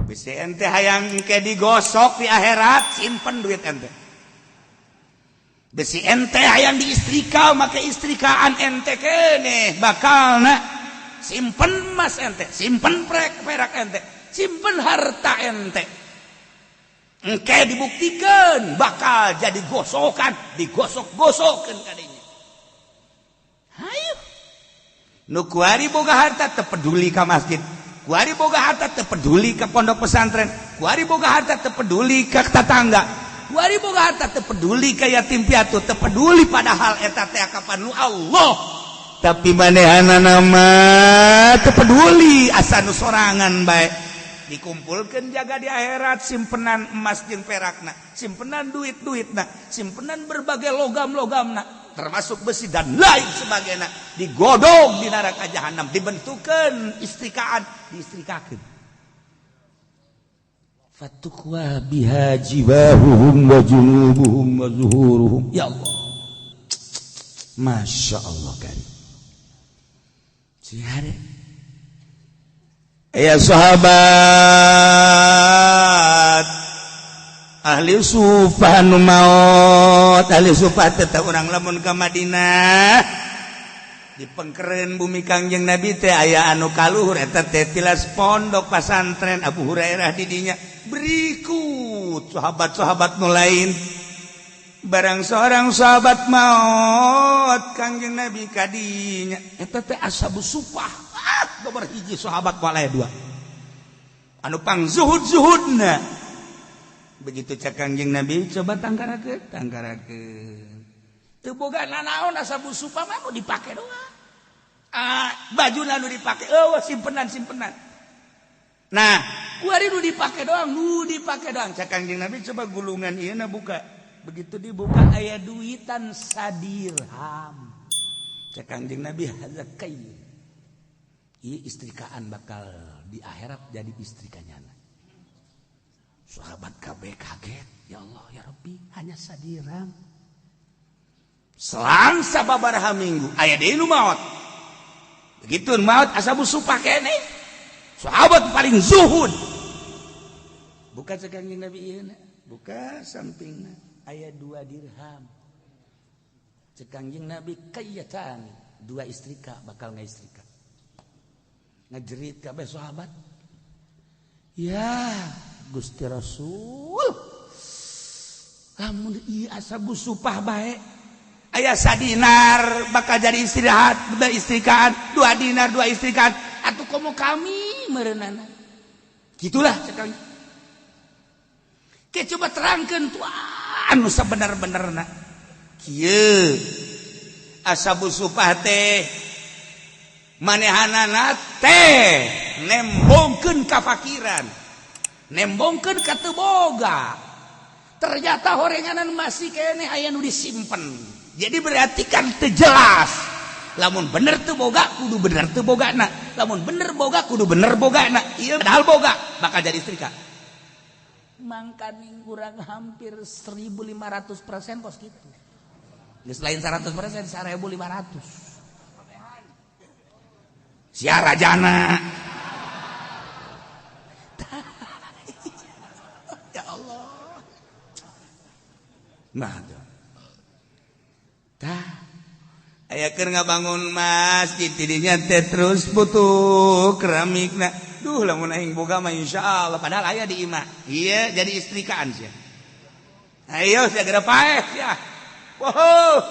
Bisi ente hayang ke digosok di akhirat, simpen duit ente. Besi ente hayang diistrika make istrikaan ente kene bakalna, simpen emas ente, simpen perak ente, simpen harta ente. Engke dibuktikan bakal jadi gosokan, digosok-gosokan kadinya. Hayu nu kuari boga harta teu peduli ka masjid, kuari boga harta teu peduli ka pondok pesantren, kuari boga harta teu peduli ka tetangga, kuari boga harta teu peduli ka yatim piatu, teu peduli, padahal eta teh kapan nu Allah. Tapi manehanana mah teu peduli, asa nu sorangan bae. Dikumpulkan jaga di akhirat simpenan emas jeung perakna, simpenan duit-duitna, simpenan berbagai logam-logamna, termasuk besi dan lain sebagainya, digodong di neraka jahanam, dibentukkan istrikaan, diistrikakeun. Fatukwa biha jibahuhum wa junubuhum wa zuhuruhum. Ya Allah, Masya Allah kan. Sihare. Ya sahabat ahli sufah nu maot, ahli sufah tetap urang lamun ka Madinah di pengkeren bumi Kangjeng Nabi teh aya anu kaluhur eta teh tilas pondok pasantren Abu Hurairah didinya, berikut sahabat-sahabat nu lain. Barang seorang sahabat maot, Kangjeng Nabi kadinya, eta teh ashabus sufah. Nomor hiji sahabat walaya dua anu pang zuhud zuhudna. Begitu cek Kangjeng Nabi, coba tangkarakeun, tangkarakeun, teu boga nanaon ashabus sufah mah, nu dipake doang, ah, baju nu dipake eueuh simpenan simpenan. Nah, kuari nu dipake doang, nu dipake doang. Cek Kangjeng Nabi, coba gulungan ieu na buka. Begitu dibuka aya duitan sadirham. Cek Kangjeng Nabi, hadza. Ieu istrikaan bakal di akhirat jadi istrikanyana. Sahabat kabeh kaget, ya Allah ya Rabbi, hanya sadirham. Selang sababaraha minggu aya deui nu maot. Begitu maot ashabus supah keneh. Sahabat paling zuhud. Bukan sakangjeng Nabi ieu, buka sampingna aya 2 dirham. Cek Kangjeng Nabi kayyatan, 2 istrika bakal ngaistrika. Ngajerit kabeh sahabat. Ya Gusti Rasul, lamun ieu ashabus supah bae aya sadinar bakal jadi istirahat, dua istrikaan, 2 dinar 2 istrikaan, atuh komo kami meureunana. Gitulah cek Kangjeng. Ke coba terangkeun tuan nu sabener-benerna. Kieu ashabus supah teh manehanana teh nembongkeun kafakiran, nembongkeun ka teu boga. Ternyata horenganan masih keneh aya nu disimpen. Jadi berarti kan teu jelas. Lamun bener teu boga kudu bener teu bogana, lamun bener boga kudu bener bogana. Ieu padahal boga bakal jadi istrika. Mangkaning urang hampir 1500% kos kitu. Geus lain 100%, 1500. Sia rajana. Ya Allah. Nah, tah aya keur ngabangun masjid tidinya teh terus butuh keramikna. Duh lamun aing boga mah insyaallah, padahal aya di imah. Iya jadi istrikaan sia. Ayo sia geura paeh sia. Wow.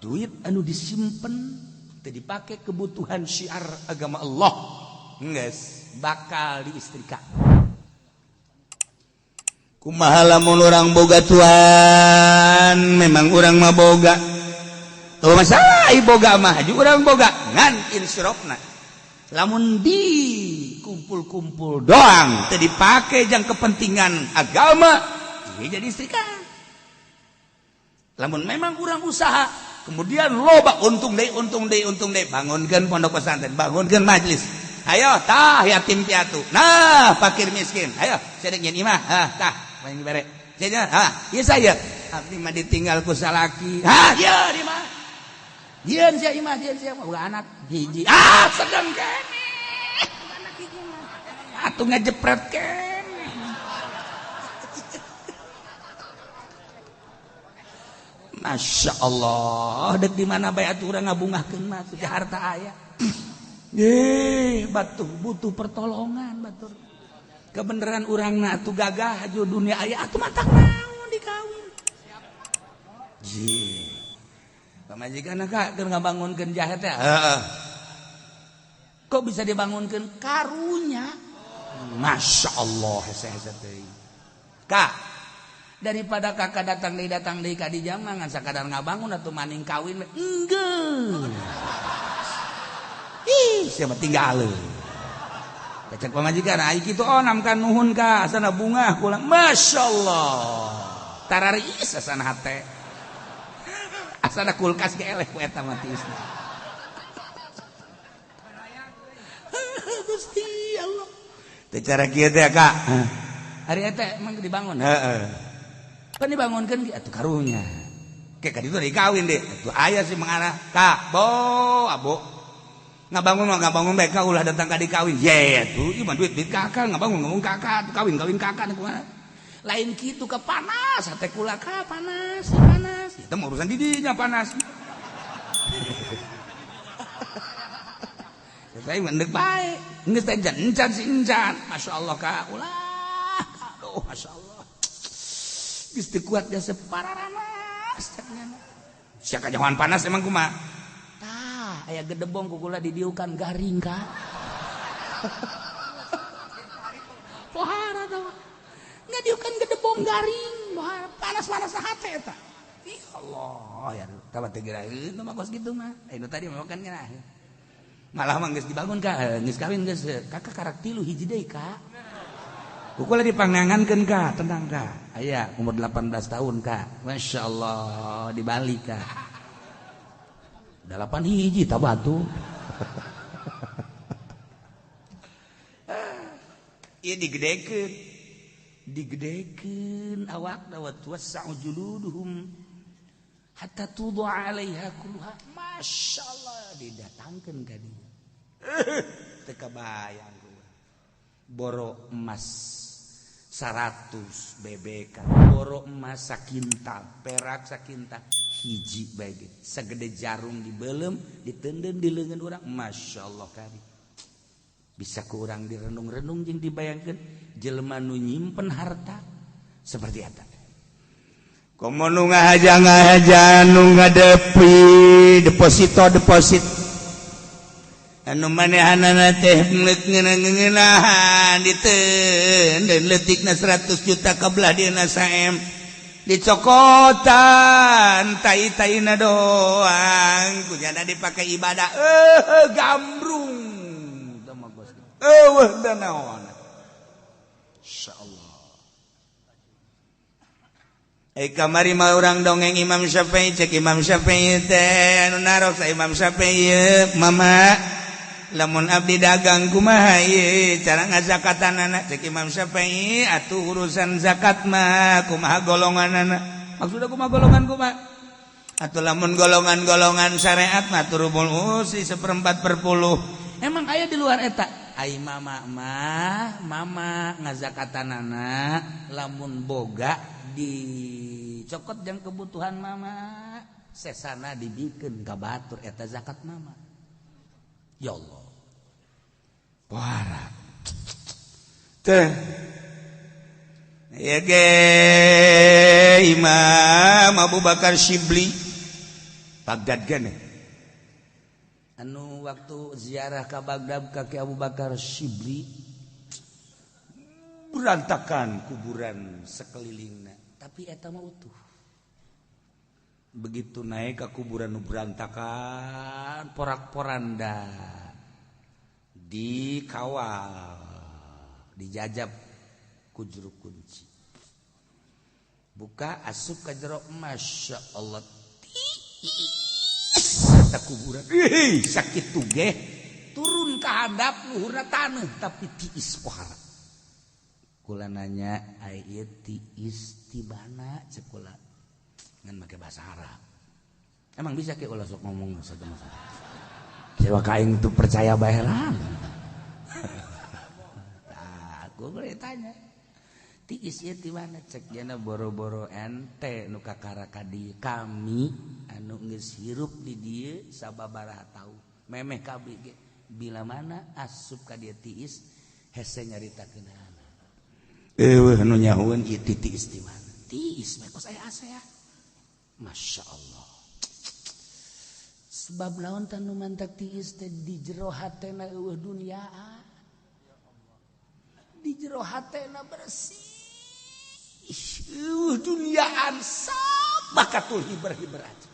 Duit anu disimpen teu dipake kebutuhan syiar agama Allah. Geus bakal diistrika. Kumaha lamun urang boga tuan, memang urang mah boga. Tuh masalah boga mah haji urang boga ngan insirofna. Lamun di kumpul-kumpul doang teu dipake jang kepentingan agama, ieu jadi istrika. Lamun memang urang usaha, kemudian loba untung deui untung deui untung deui, bangunkeun pondok pesantren, bangunkeun majelis. Ayo tah yatim piatu. Nah, fakir miskin. Ayo, saya nyen imah. Ah, tah, main bere. Saya, ah, ieu saya. Abdi mah ditinggal ku salaki. Ah, ieu di mah. Dieun sia imah, dieun sia boga anak hiji. Ah, sedeng keneh. Anak hiji mah. Atuh ngajepret keneh. Masya Allah, dek di mana bae atuh urang ngabungahkeun mah teu harta aya. Batuh butuh pertolongan batur. Kebenaran urangna atuh gagah aju dunia aya atuh matak naon dikawin. Ji. Pamajikan ka keur ngabangunkeun jahe teh. Heeh. Kok bisa dibangunkeun karunya? Masya Allah hese-hese teuing. Kak, daripada kakak datang deui ka di jam ngan sakadar ngabangun atuh maning kawin enggeus. Ih, siapa tinggal. Kecek pamajikan, ai kitu onam kan nuhun ka asana bungah pulang. Masya Allah. Tararis asana hate. Asana kulkas ge eleh ku eta mah tiisna. Gusti Allah. Teu cara kieu teh Kak. Ari eta emang dibangun. Heeh. Pan dibangunkeun ge atuh karunya. Ke ka ditu dikawin deh. Atuh aya sih mengarah Kak, bo abo. Ngabangun mah ngabangun bae ka ulah datang ka dikawin. Ye atuh ieu mah duit duit kakak ngabangun ngabangun kakak kawin kawin kakak kumaha. Lain kitu ke panas hate kula ka panas panas. Itu mah urusan didinya panas. Saya mendek bae. Geus teh encan si encan. Masyaallah ka ulah. Aduh masyaallah. Geus teu kuat jasa pararanas cenah. Sia kajauhan panas emang kumaha? Aya gedebong kukula didiukan garing ka. Pohara tah. Ngadiukan gedebong garing, pohara panas-panas hate eta. Ih Allah ya tah teu geuraheun mah kos kitu mah. Anu tadi mah kan ngeunah. Malah mah geus dibangun ka, geus kawin geus kakak karak 3 hiji deui ka. Kukula dipangangankeun ka, tenang ka. Aya umur 18 tahun ka. Masyaallah dibalik ka. 8 hiji tak batu. Ieu digedekeun. Digedekeun awakna wa tuwassa'u juluduhum hatta tudu'a 'alaiha kulluha. Masyaallah didatangkeun ka dieu. Teu kabayang boro emas 100 BBK, boro emas sakintal, perak sakintal, hiji bae ge sagede jarum dibelem, diteundeun di leungeun urang. Masya Allah kari bisa ku urang direnung-renung jeung dibayangkeun jelema nu nyimpen harta seperti eta. Komo nu ngahaja-ngahaja nu ngadepi deposito deposit anu manehanana teh ngeunah-ngeunahan diteundeun leutikna 100 juta ka belah dieuna saem dicokotan tai-taina doang kunyana dipake ibadah gambrung teu mah bos eueuh da naon. Insyaallah. Eh kamari mah urang dongeng Imam Syafi'i, cek Imam Syafi'i teh anu naros Imam Syafi'i, mama lamun abdi dagang kumaha ieu cara ngazakatanana? Cek Imam Syafi'i, atuh urusan zakat mah kumaha golonganana. Maksudna kumaha golongan kumaha? Atuh lamun golongan-golongan syariat mah turubul usi seperempat per puluh. Emang aya di luar eta? Ai mama mah mama ngazakatanana lamun boga dicokot jang kebutuhan mama, sesana dibikeun ka batur, eta zakat mama. Ya Allah. Pohara. Teh. Ya ge Imam Abu Bakar Syibli Baghdad gane. Anu waktu ziarah ke Baghdad kaki Abu Bakar Syibli berantakan kuburan sekelilingna, tapi eta mah utuh. Begitu naik ke kuburan nu berantakan porak-poranda dikawal, dijajab ku juru kunci, buka asup ka jero, masya Allah tiis eta kuburan. Ih, sakitu ge turun ka handap luhurna taneuh tapi tiis pohara. Kula nanya, ai ieu tiis tibana? Cek kula ngan make bahasa Arab. Emang bisa ke ulah sok ngomong bahasa bahasa. Siapa kaing tuh percaya bae lah. Tah, gua boleh tanya. Tiis ieu ti mana? Cek jana boro-boro ente nu kakara ka dieu, kami anu geus hirup di dieu sababaraha taun. Memeh kabeh ge bila mana asup ka dieu tiis hese nyaritakeunana. Eueuh nu nyahoeun ieu tiis di mana? Tiis mah kos aya asa. Masya Allah. Sebab naon tah nu mantak tiis teh? Di jero hatena eueuh duniaan. Di jero hatena bersih. Eueuh duniaan sabakatul hiber-hiber aja.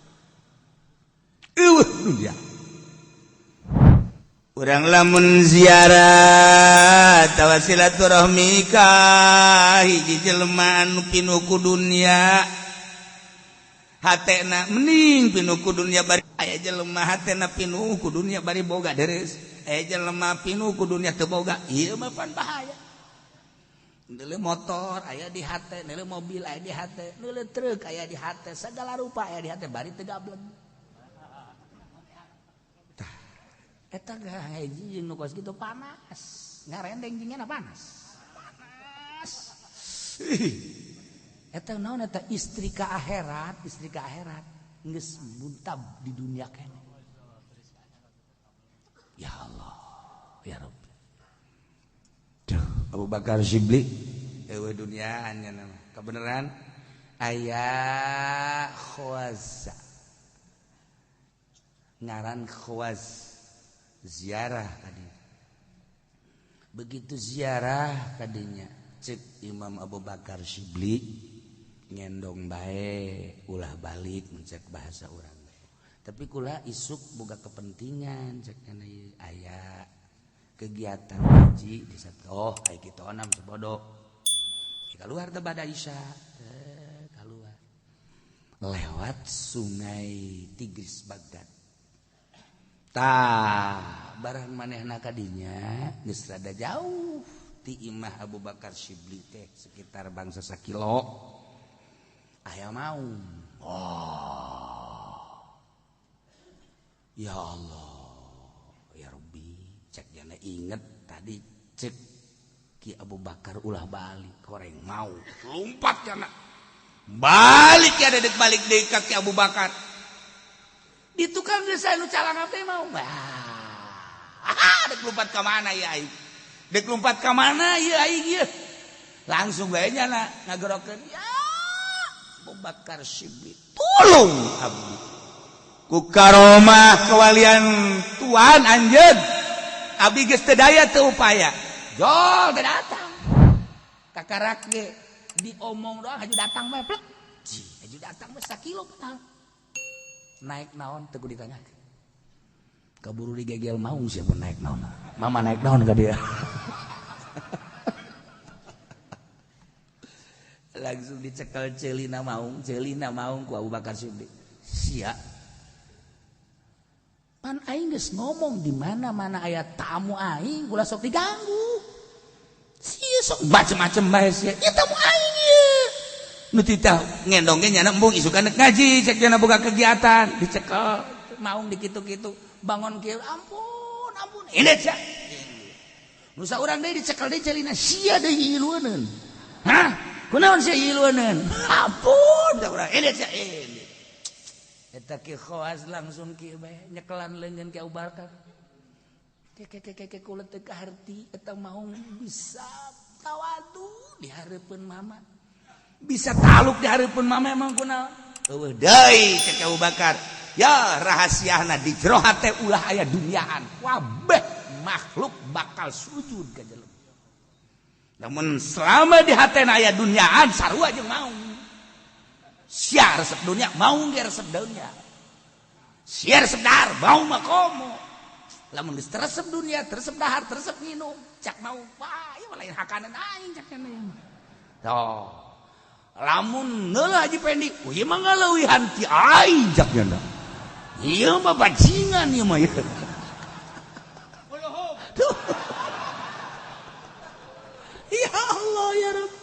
Eueuh dunia. Urang lamun ziarah tawa silaturahmi ka hiji jelema anu pinuh ku dunia, hatena mending pinuh ku dunia bari aya jelema hatena pinuh ku dunia bari boga deres, aya jelema pinuh ku dunia teu boga. Ieu mah pan bahaya. Neuleuh motor aya di hate, neuleuh mobil aya di hate, neuleuh truk aya di hate, segala rupa aya di hate bari teu gableng. Tah eta hiji jeung nu kos kitu panas ngarendeng jeung panas panas. Eta naon eta? Istri ka akhirat, istri ka akhirat geus muntab di dunia kene. Ya Allah ya Rabbi. Duh, Abu Bakar Syibli eueuh duniaan nya nama kebenaran aya Khwaza ngaran Khwaz ziarah tadi. Begitu ziarah kadinya cek Imam Abu Bakar Syibli, ngendong bae ulah balik, mencek bahasa urang, tapi kula isuk boga kepentingan, cek aya kegiatan haji di satu. Oh, aya kitu onam sebodo keluar teh bada Isya keluar lewat sungai Tigris Baghdad. Tah barang manehna kadinya geus rada jauh. Ti imah Abu Bakar Syibli teh sekitar bangsa sakilo aya maung. Oh ya Allah ya Rabbi, cek jana inget tadi cek Ki Abu Bakar ulah balik, koreng mau lompat jana balik ya, dedek balik deui ka Ki Abu Bakar di tukang geus anu calang teh mau. Ah, dek lompat ka mana ya aing, dek lompat ka mana ya aing ieu? Langsung bae nyana ngagerokeun, ya Abu Bakar Syibli, tolong abdi ku karomah kewalian tuan anjeun, abdi geus teu daya teu upaya. Jol teu datang kakarak ge diomong doang, haju datang bae plek. Ji, haju datang bae sakilo padahal. Naik naon teu ditanyakeun, kaburu digegel maung siapa naik naon, mama naik naon ka dia. Langsung dicekel celina maung, celina maung ku Abu Bakar Siddiq. Sia pan aing geus ngomong di mana-mana aya tamu aing ulah sok diganggu. Sia sok macem-macem bae sia. Ieu tamu aing ieu. Nu titah ngendong ge nyana embung isukan rek ngaji, cek jana boga kegiatan, dicekel maung dikitu-kitu, bangun kieu ampun ampun. Ini sia. Nu saurang deui dicekel deui celina sia deui ilueuneun. Hah? Kunaon sia ilueuneun? Ampun saurang. Ini sia ini. Eta Ki Khawas langsung kieu bae nyekelan leungeun Ki Abu Bakar. Ke ke ke ke kula teu kaharti eta maung bisa tawadu di hareupeun mama. Bisa taluk di hareupeun mama emang kunaon? Eueuh deui cek Abu Bakar. Ya rahasiana di jero hate ulah aya duniaan. Kabeh makhluk bakal sujud ka jelema. Namun selama di hatena aya duniaan sarua jeung maung. Sia resep dunia, maung ge resep dunia. Sia resep dahar, maung mah komo. Lamun geus teresep dunia, teresep dahar, teresep nginum, cak maung, wah ieu mah lain hakanan aing cak cenah. Tuh. Lamun neuleuh Haji Pendi, oh ieu mah ngaleuwihan ti aing cak cenah. Ieu mah bajingan ieu mah. Tuh. Ya Allah ya Rabb.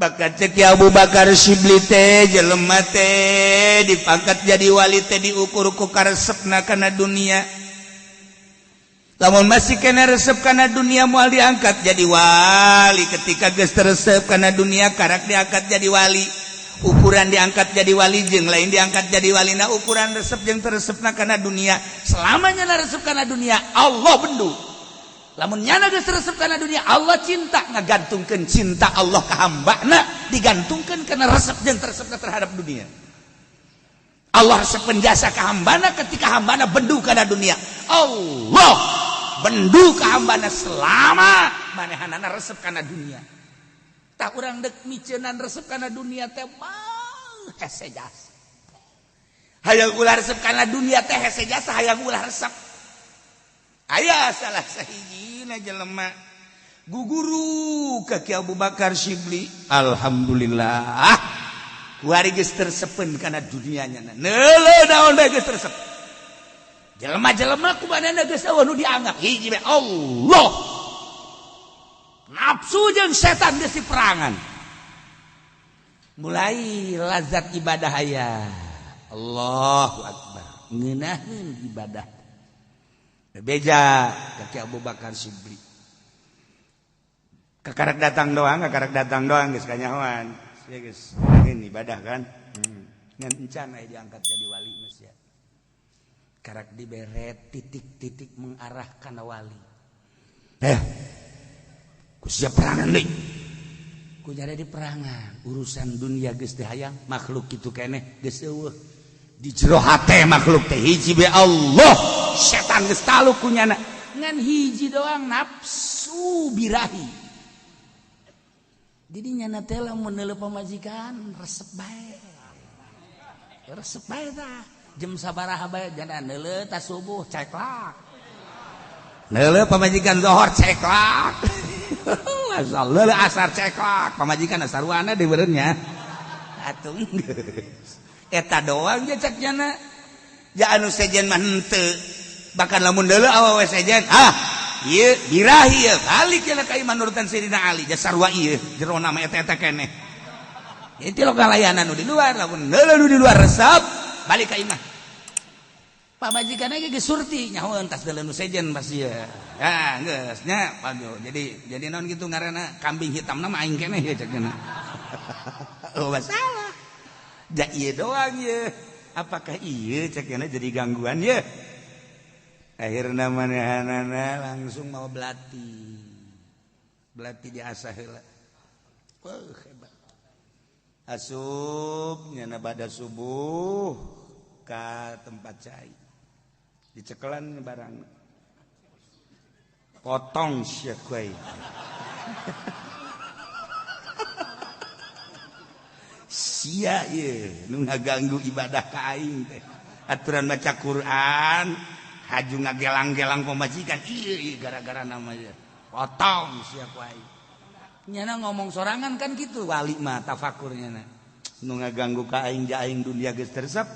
Bakat cek Abu Bakar Syibli teh jelema teh dipangkat jadi wali teh diukur ku karesepna kana dunia. Lamun masih kena resep kana dunia moal diangkat jadi wali. Ketika geus teresep kana dunia karak diangkat jadi wali. Ukuran diangkat jadi wali jeung lain diangkat jadi wali na ukuran resep jeung teresepna kana dunia. Selamanya na resep kana dunia Allah bendu. Lamun nyana geus resep kana dunia Allah cinta, ngagantungkeun cinta Allah ka hambana digantungkeun kana resep jeung teresepna terhadap dunia. Allah resep penjasa ka hambana ketika hambana bendu kana dunia. Allah bendu ka hambana selama manehanana resep kana dunia. Tah urang deuk miceunan resep kana dunia teh mah hese jasa. Hayang ulah resep kana dunia teh hese jasa, hayang ulah resep. Aya salah sahijina jelema guguru ka Ki Abu Bakar Syibli. Alhamdulillah kuari geus tersepeun kana dunianya. Neuleuh naon bae geus tersep. Jelema-jelema ku manehna geus eueuh nu dianggap hiji bae Allah. Nafsu jeung setan geus diperangan. Mulai lazat ibadah aya. Allahu akbar. Ngeunaheun ibadah. Beja ka Ki Abu Bakar Syibli. Kakarak datang doang, kakarak datang doang geus kanyahoan. Sia geus ngeunaheun ibadah kan. Ngan encan aya diangkat jadi wali mah sia. Karak dibere titik-titik mengarah kana wali. Ku sia perangan deui. Ku nyari di perangan, urusan dunia geus teu hayang, makhluk kitu keneh geus eueuh. Di jero hate makhluk teh hiji be Allah. Setan geus taluk ku nyana. Ngan hiji doang nafsu birahi. Jadi nyana teh lamun neuleuh pamajikan resep bae. Resep bae tah. Jam sabaraha bae jana neuleuh ta subuh ceklak. Neuleuh pamajikan zohor ceklak. Masyaallah leuleuh asar ceklak, pamajikan asarwana di beureunnya. Atuh geus. Eta doang je cek nyana. Ja anu sejen mah henteu. Bahkan lamun deuleu awewe sejen, ah Ieu birahi ieu balik cenah ka imah nurutan Sayyidina Ali ja sarua ieu jerona mah eta-eta keneh. Ieu tilok ngalayanan nu di luar, lamun heula nu di luar resep balik ka imah. Pamajikan ge geus surti nyahoeun tas deuleu nu sejen pasti ya. Ah geus nya jadi naon kitu ngaranna kambing hitamna mah aing keneh ya cek cenah. Oh masalah. Ja ieu doang ieu. Apakah ieu cek cenah jadi gangguan ye? Akhirna manehanana langsung mau belati. Belati diasah heula. Wah hebat. Asup nyana bada subuh ka tempat cai. Dicekelan barang. Potong sia kuai. Sia ieu nu ngaganggu ibadah ka aing teh. Aturan maca Quran haju ngagelang-gelang pemajikan ieu gara-gara namanya. Potong sia kuai. Nyana ngomong sorangan kan gitu wali mah tafakur nyana. Nu ngaganggu ka aing ja aing dunia geus teresep.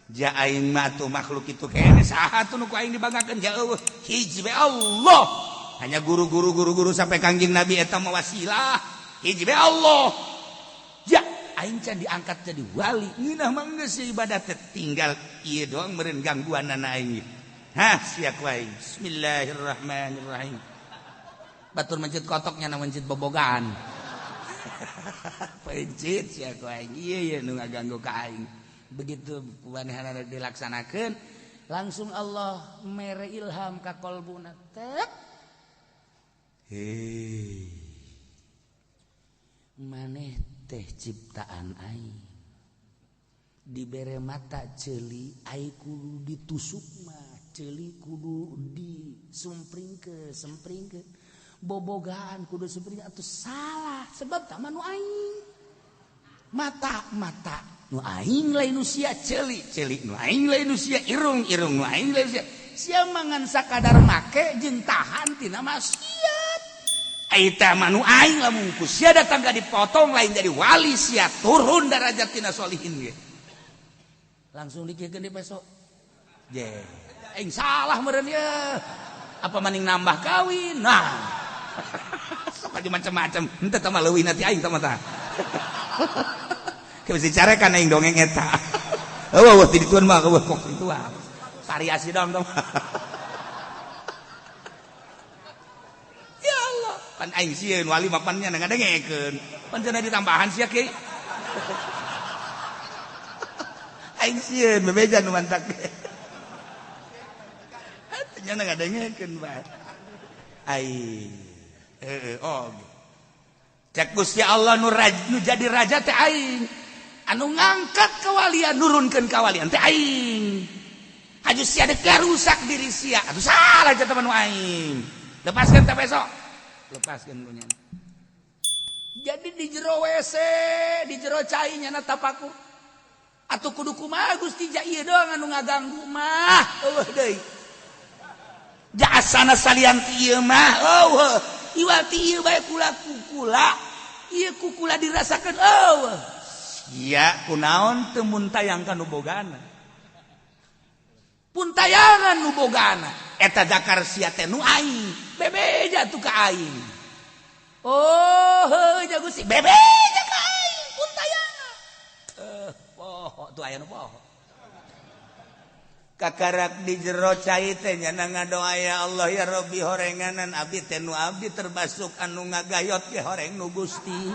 Ja aing mah atuh makhluk itu kene saha atuh nu ku aing dibanggakeun ja eueuh hiji bae Allah. Hanya guru-guru sampai Kangjeng Nabi eta mah wasilah. Hiji bae Allah. Ja aing can diangkat jadi wali ngeunah mah geus ibadah teh tinggal ieu doang meureun gangguanana aing. Hah sia ku aing. Bismillahirrahmanirrahim. Batur mencit kotoknya na mencit bobogaan. Pencit sia ku aing. Ieu ieu nu ngaganggu ka aing. Begitu kumanehanana dilaksanakeun langsung Allah mere ilham ka kolbuna tek. Hei. Maneh teh ciptaan aing. Dibere mata ceuli aing kudu ditusuk mah, ceuli kudu disumpringkeun, sempringkeun. Bobogaan kudu sempring atuh salah sebab tah mah nu aing. Mata-mata nu aing lain nu sia, ceuli ceuli nu aing lain nu sia, irung irung nu aing lain sia. Sia mangan sakadar make jeung tahan tina maksiat. Eta mah nu aing lamun ku sia datang ka dipotong lain jadi wali sia turun darajat tina solihin ge. Langsung dikiekeun di peso. Je, aing salah meureun ye. Apa maning nambah kawin? Nah. Sok aja macam-macam. Henteu tah mah leuwih nanti aing tah mah tah. Ke bisi carekan aing dongeng eta. Eueuh ti dituan mah eueuh kok kitu ah. Variasi dong tah. Ya Allah, pan aing sieun wali mah pan nya ngadengekeun. Pan cenah ditambahan sia kieu. Aing sieun bebeja nu mantak. Nya ngadengekeun bae. Ai oh. Cek Gusti Allah nu jadi raja teh aing. Anu ngangkat kewalian nurunkeun kawalian teh aing. Haju sia dek rusak diri sia. Atuh salah cenah nu aing. Lepaskeun teh besok. Lepaskeun ku nya. Jadi di jero WC, di jero cai nyana tapakur. Atuh kudu kumaha Gusti ja ieu doang anu ngaganggu mah. Eueuh deui. Jasana salian ti ieu mah eueuh. Iwal ti ieu bae kula kukula. Ieu kukula dirasakeun eueuh. Sia kunaon teu muntayang ka nu bogana. Puntayangan nu bogana. Eta zakar sia teh nu aing. Bebeja tuh ka aing. Oh, heuh ja Gusti bebeja ka aing puntayangan. Poho tuh aya nu poho. Kakarak di jero cai teh nyana ngadoa ya Allah ya Rabbi horenganan abdi teh nu abdi terbasuk anu ngagayot ge horeng nu Gusti.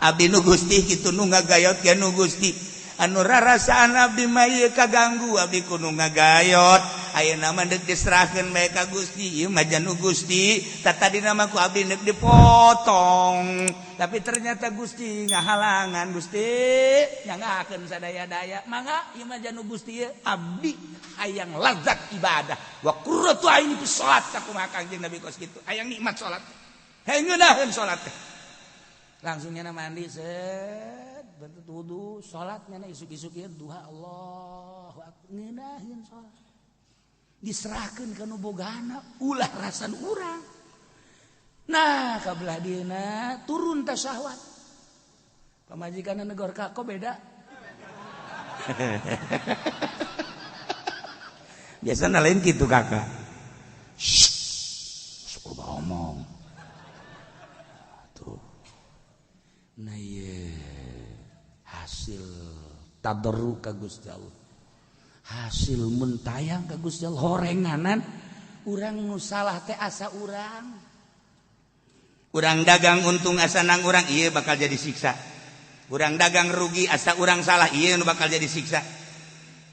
Abdi nu Gusti kitu nu ngagayot ge nu Gusti. Anu rarasaan abdi mah ieu kaganggu abdi kudu ngagayot. Ayeuna mah deuk diserahkeun bae ka Gusti ieu mah janu Gusti. Tatadina mah ku abdi deuk dipotong. Tapi ternyata Gusti ngahalangan Gusti nyangakeun sadaya-daya. Mangga ieu mah janu Gusti ieu abdi hayang lazat ibadah. Wa qurratu aini fi salat sakumaha Kangjeng Nabi kos kitu. Hayang nikmat salat. Hayang ngeunaheun salat teh. Langsung nyana mandi set bentuk wudu salat nyana isuk-isuk ieu duha Allahu akbar ngeunaheun salat. Diserahkeun ka nu bogana ulah rasan urang. Nah kabelah dieuna turun teh syahwat. Pamajikanna negor ka kok beda. Biasana lain kitu kakak. Nah ieu hasil tadarru ka Gusti Allah, hasil mentayang ka Gusti Allah horenganan urang nu salah teh asa urang. Urang dagang untung asa nang urang ieu bakal jadi siksa. Urang dagang rugi asa urang salah ieu nu bakal jadi siksa.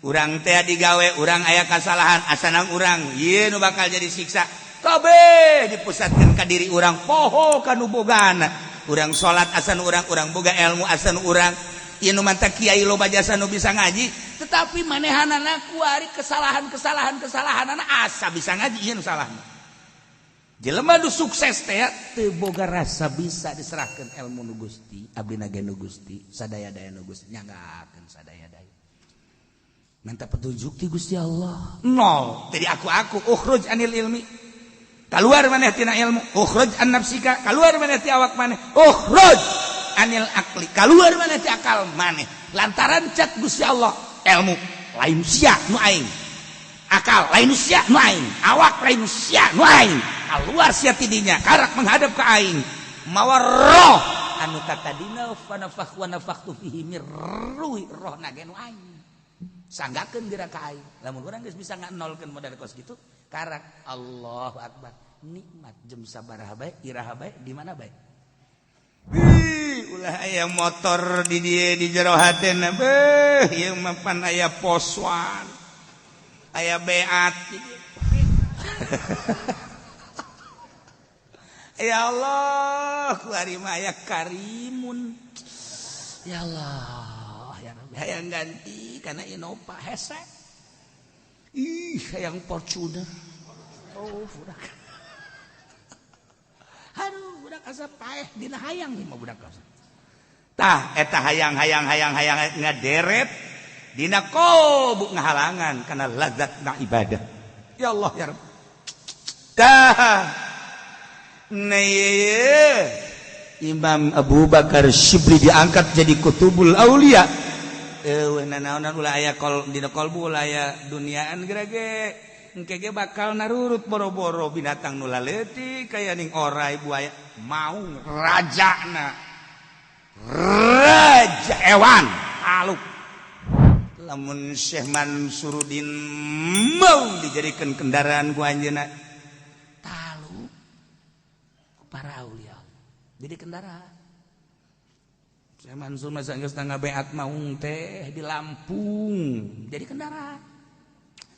Urang teh digawe urang aya kasalahan asa nang urang ieu nu bakal jadi siksa. Kabeh dipusatkeun ka diri urang poho ka nu bogana. Urang salat asa nu urang, urang boga ilmu asa nu urang. Ieu nu manta kiai loba jasa nu bisa ngaji, tetapi manehanana kuari kesalahan-kesalahan-kesalahanana asa bisa ngaji ieu nu salahna. Jelema nu sukses teh teu boga rasa bisa diserahkeun ilmu nu Gusti, abdi na ge nu Gusti, sadaya-daya nu Gusti nyanggakeun sadaya-daya. Minta petunjuk ti Gusti Allah. Nol, tadi aku ukhruj anil ilmi. Kaluar maneh tina ilmu, ukhruj an nafsika, kaluar maneh ti awak maneh, ukhruj anil akli, kaluar maneh ti akal maneh. Lantaran cek Gusti Allah, ilmu lain sia nu aing. Akal lain sia nu aing, awak lain sia nu aing. Kaluar sia tidinya, karak menghadap ke aing. Mawa roh anu katadina fa nafakh wa nafakhtu fihi mir ruhi, roh na ge nu aing. Sanggakeun geura ka aing. Lamun urang geus bisa nganolkeun modal kos kitu, karak Allahu akbar. Nikmat jem sabaraha bae, iraha bae, di mana bae. Ulah aya motor di dieu di jero hatena beuh ieu mah pan aya poswan. Aya beat. Ya Allah, ku ari mah aya karimun. Ya Allah, ya Rabbi, hayang ganti kana Innova hese. Ih, hayang Fortuner. Oh, budak. Aduh, budak asa paeh dina hayang mah budak asa. Tah, eta hayang hayang hayang hayang ngaderet dina kolbu ngahalangan kana lazat na ibadah. Ya Allah ya Rabb. Tah. Nah, Imam Abu Bakar Syibli diangkat jadi Kutubul Aulia. Nanaonan ulah aya kol dina kolbu ulah aya duniaan gerage. Engke ge bakal narurut boro-boro binatang nu laleutik kaya ning orai buaya maung rajana. Raja ewan aluk. Lamun Syekh Mansuruddin mau dijadikan kendaraan ku anjeunna talu para aulia jadi kendaraan. Syekh Mansur masa geus ngabeat maung teh di Lampung jadi kendaraan.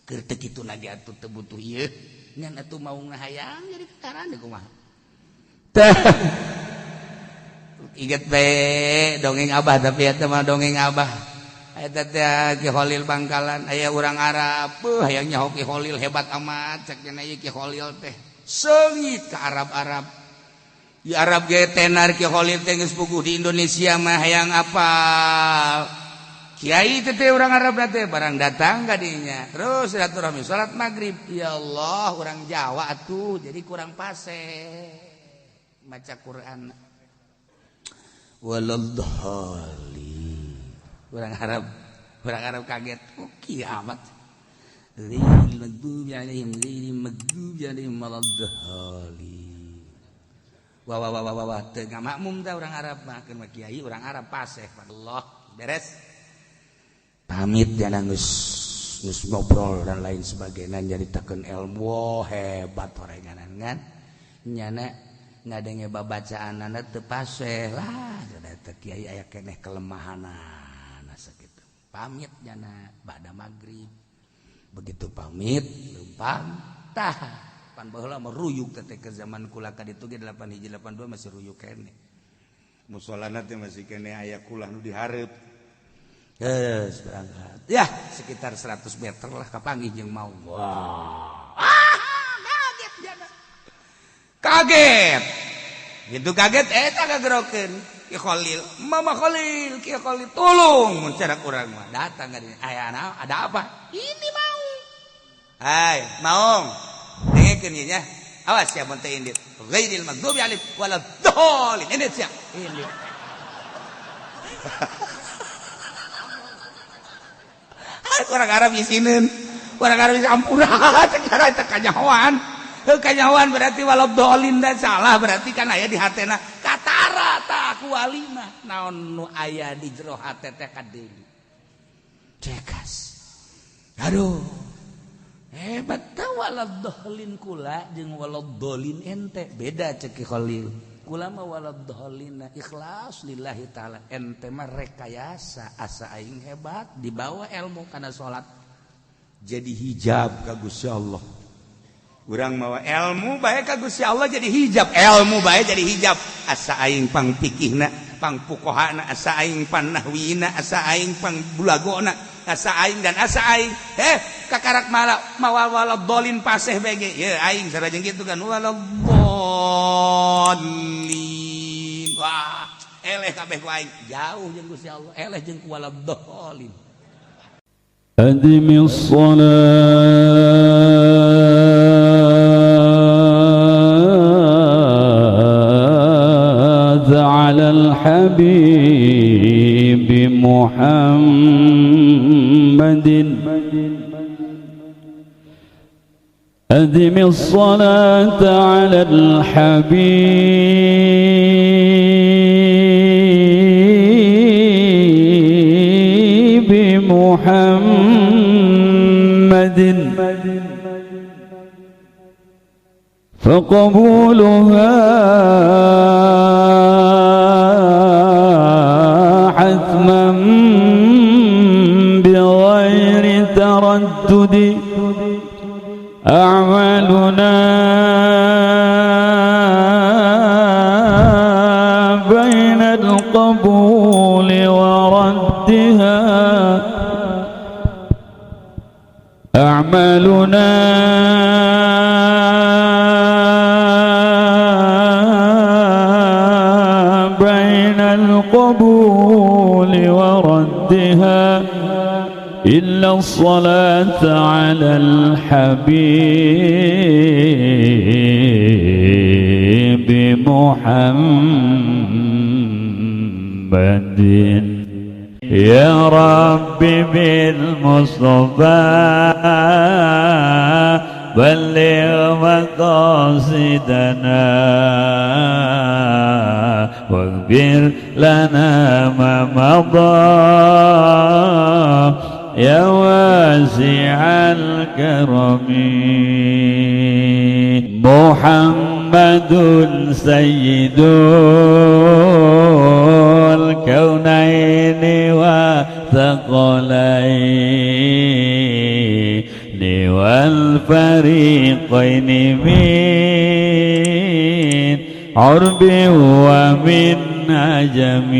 Keur teu kitu na ge atuh teu butuh ieu ngan atuh maung hayang jadi kendaraan deui kumaha. Teh inget bae dongeng abah tapi eta mah dongeng abah. Eta teh Ki Kholil Bangkalan aya urang Arab beuh hayang nyaho Ki Kholil hebat amat cek cenah ieu Ki Kholil teh seungit ka Arab-Arab. Di Arab ge tenar Ki Kholil teh geus puguh di Indonesia mah hayang apal. Kiai teh urang Arab teh barang datang ka dinya terus silaturahmi salat maghrib. Ya Allah urang Jawa atuh jadi kurang pase maca Quran. Waladhdallin. Orang Arab kaget. Oh, kiamat. Ghairil maghdubi alaihim ghairil maghdubi alaihim waladdallin. Wah wah wah wah wah teu ngamakmum tah urang Arab mah keun mah kiai urang Arab paseh Allah beres. Pamit ya geus ngobrol dan lain sebagainya nyaritakeun ilmu hebat horenganan kan. Nyana ngadenge babacaanana teu paseh lah teh kiai aya keneh kelemahanana sakitu. Pamit nyana ba'da magrib. Begitu pamit leumpang tah pan baheula mah ruyuk teh ke zaman kula ka ditu ge 8 hiji 82 masih ruyuk keneh. Musolana teh masih keneh aya kulah nu dihareup. Geus berangkat. Ya, sekitar 100 meter lah kapanggih jeung mau. Wah. Ah, kaget jana. Kaget. Gitu kaget eta kagerokeun. Ki Kholil, Mama Kholil, Ki Kholil tolong mun cara urang mah datang ka dinya. Aya ada apa? Ini mau. Hai, maung. Dengekeun ieu nya. Awas sia mun teu indit. Ghairil maghdubi alaihim waladdallin. Indit sia. Indit. Orang Arab isineun. Orang Arab isi ampura cek cara eta kanyahoan. Heuh kanyahoan berarti waladdallin da salah berarti kan aya di hatena katara. Tah ku wali mah naon nu aya di jero hate teh kadeuli. Cekas. Aduh. Hebat tah waladhdallin kula jeung waladhdallin ente beda cek Ki Khalil. Kula mah waladhdallin ikhlas lillahi taala, ente mah rekayasa asa aing hebat dibawa ilmu kana salat jadi hijab ka Gusti Allah. Urang mawa ilmu bae ka Gusti Allah jadi hijab, ilmu bae jadi hijab. Asa aing pang pikihna, pang fuqahana, asa aing pan nahwina, asa aing pang bulagona, asa aing dan asa aing. Kakarak malah mawa waladhdallin paseh bege. Ye aing sarajeng kitu kan waladhdallin. Wah, eleh kabeh ku aing. Jauh jeung Gusti Allah, eleh jeung ku waladhdallin. أدم الصلاة على الحبيب محمد أدم الصلاة على الحبيب محمد فقبولها حتما بغير تردد أعمالنا بين القبول وردها أعمالنا بين القبول وردها إلا الصلاة على الحبيب محمد يا رب بالمصطفى بلغ مقاصدنا واغفر لنا ما مضى يا واسع الكرم محمد سيد الكونين والثقلين والفريقين من عرب ومن عجم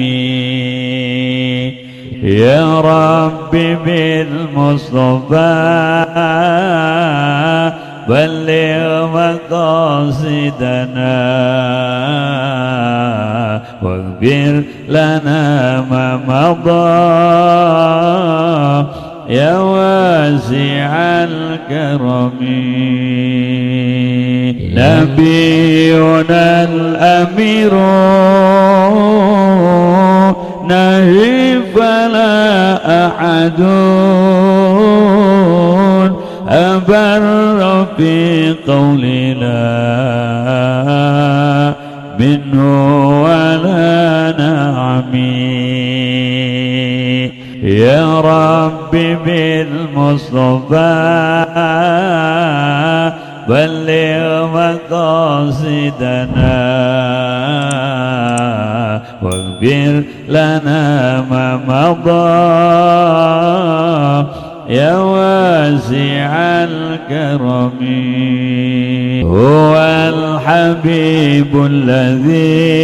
يا رب بالمصطفى بلغ مقاصدنا واغفر لنا ما مضى يا واسع الكرم نبينا الأمير نهي فلا أحد أبر في قولنا منه ولا نعمي يا رب بالمصطفى بلغ مقاصدنا واغفر لنا ما مضى يا واسع الكرم هو الحبيب الذي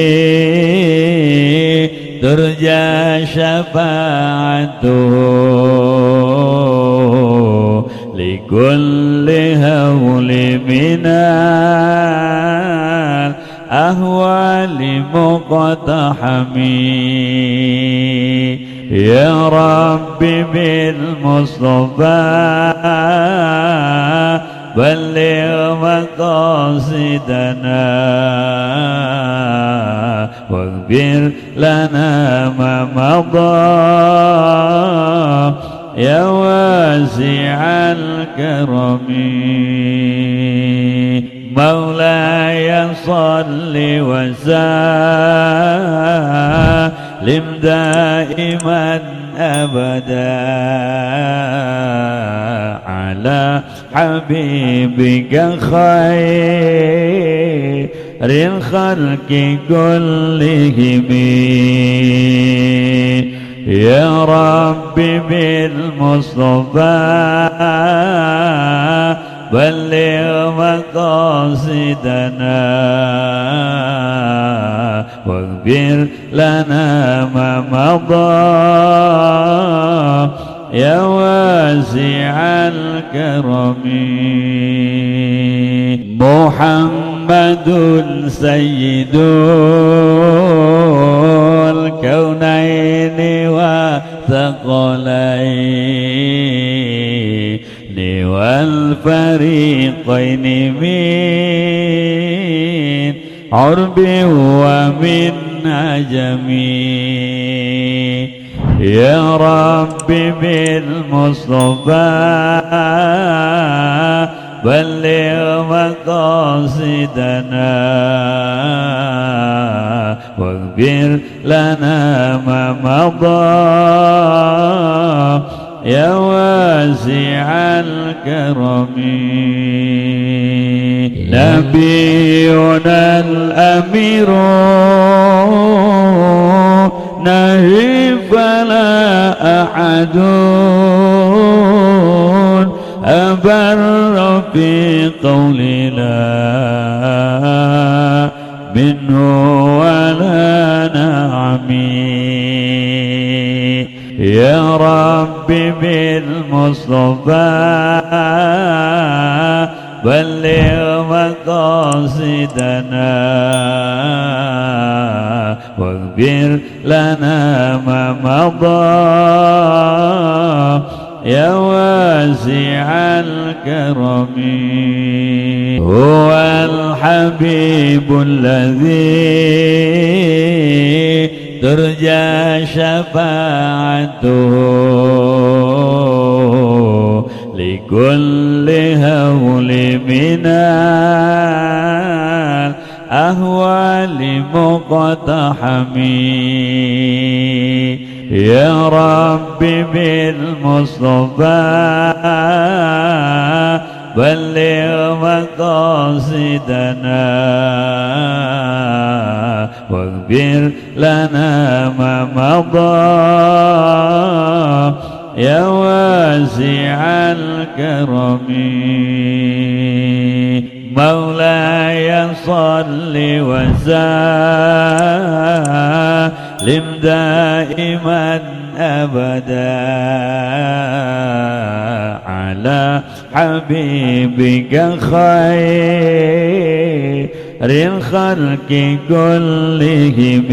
ترجى شفاعته لكل هول من الأهوال مقتحم يا رب بالمصطفى بلغ مقاصدنا واغفر لنا ما مضى يا واسع الكرم. مولاي صل وسلم دائما أبدا على حبيبك خير الخلق كلهم. يا رب بالمصطفى بلغ مقاصدنا واغفر لنا ما مضى يا واسع الكرم. محمد سيد الكونين والثقلين والفريقين من عرب ومن عجم. يا رب بالمصطفى بلغ مقاصدنا واغفر لنا ما مضى يا واسع الكرم. نبينا الأمير نهي فلا أحد أبر في قول لا منه ولا نعمي. يا رب بالمصطفى بلغ مقاصدنا واغفر لنا ما مضى يا واسع الكرم. هو الحبيب الذي ترجى شفاعته لكل هول من الأهوال مقتحم. يا رب بالمصطفى بلغ مقاصدنا واغفر لنا ما مضى يا واسع الكرم. مولاي صل وسلم دائما أبدا على حبيبك خير الخلق كلهم.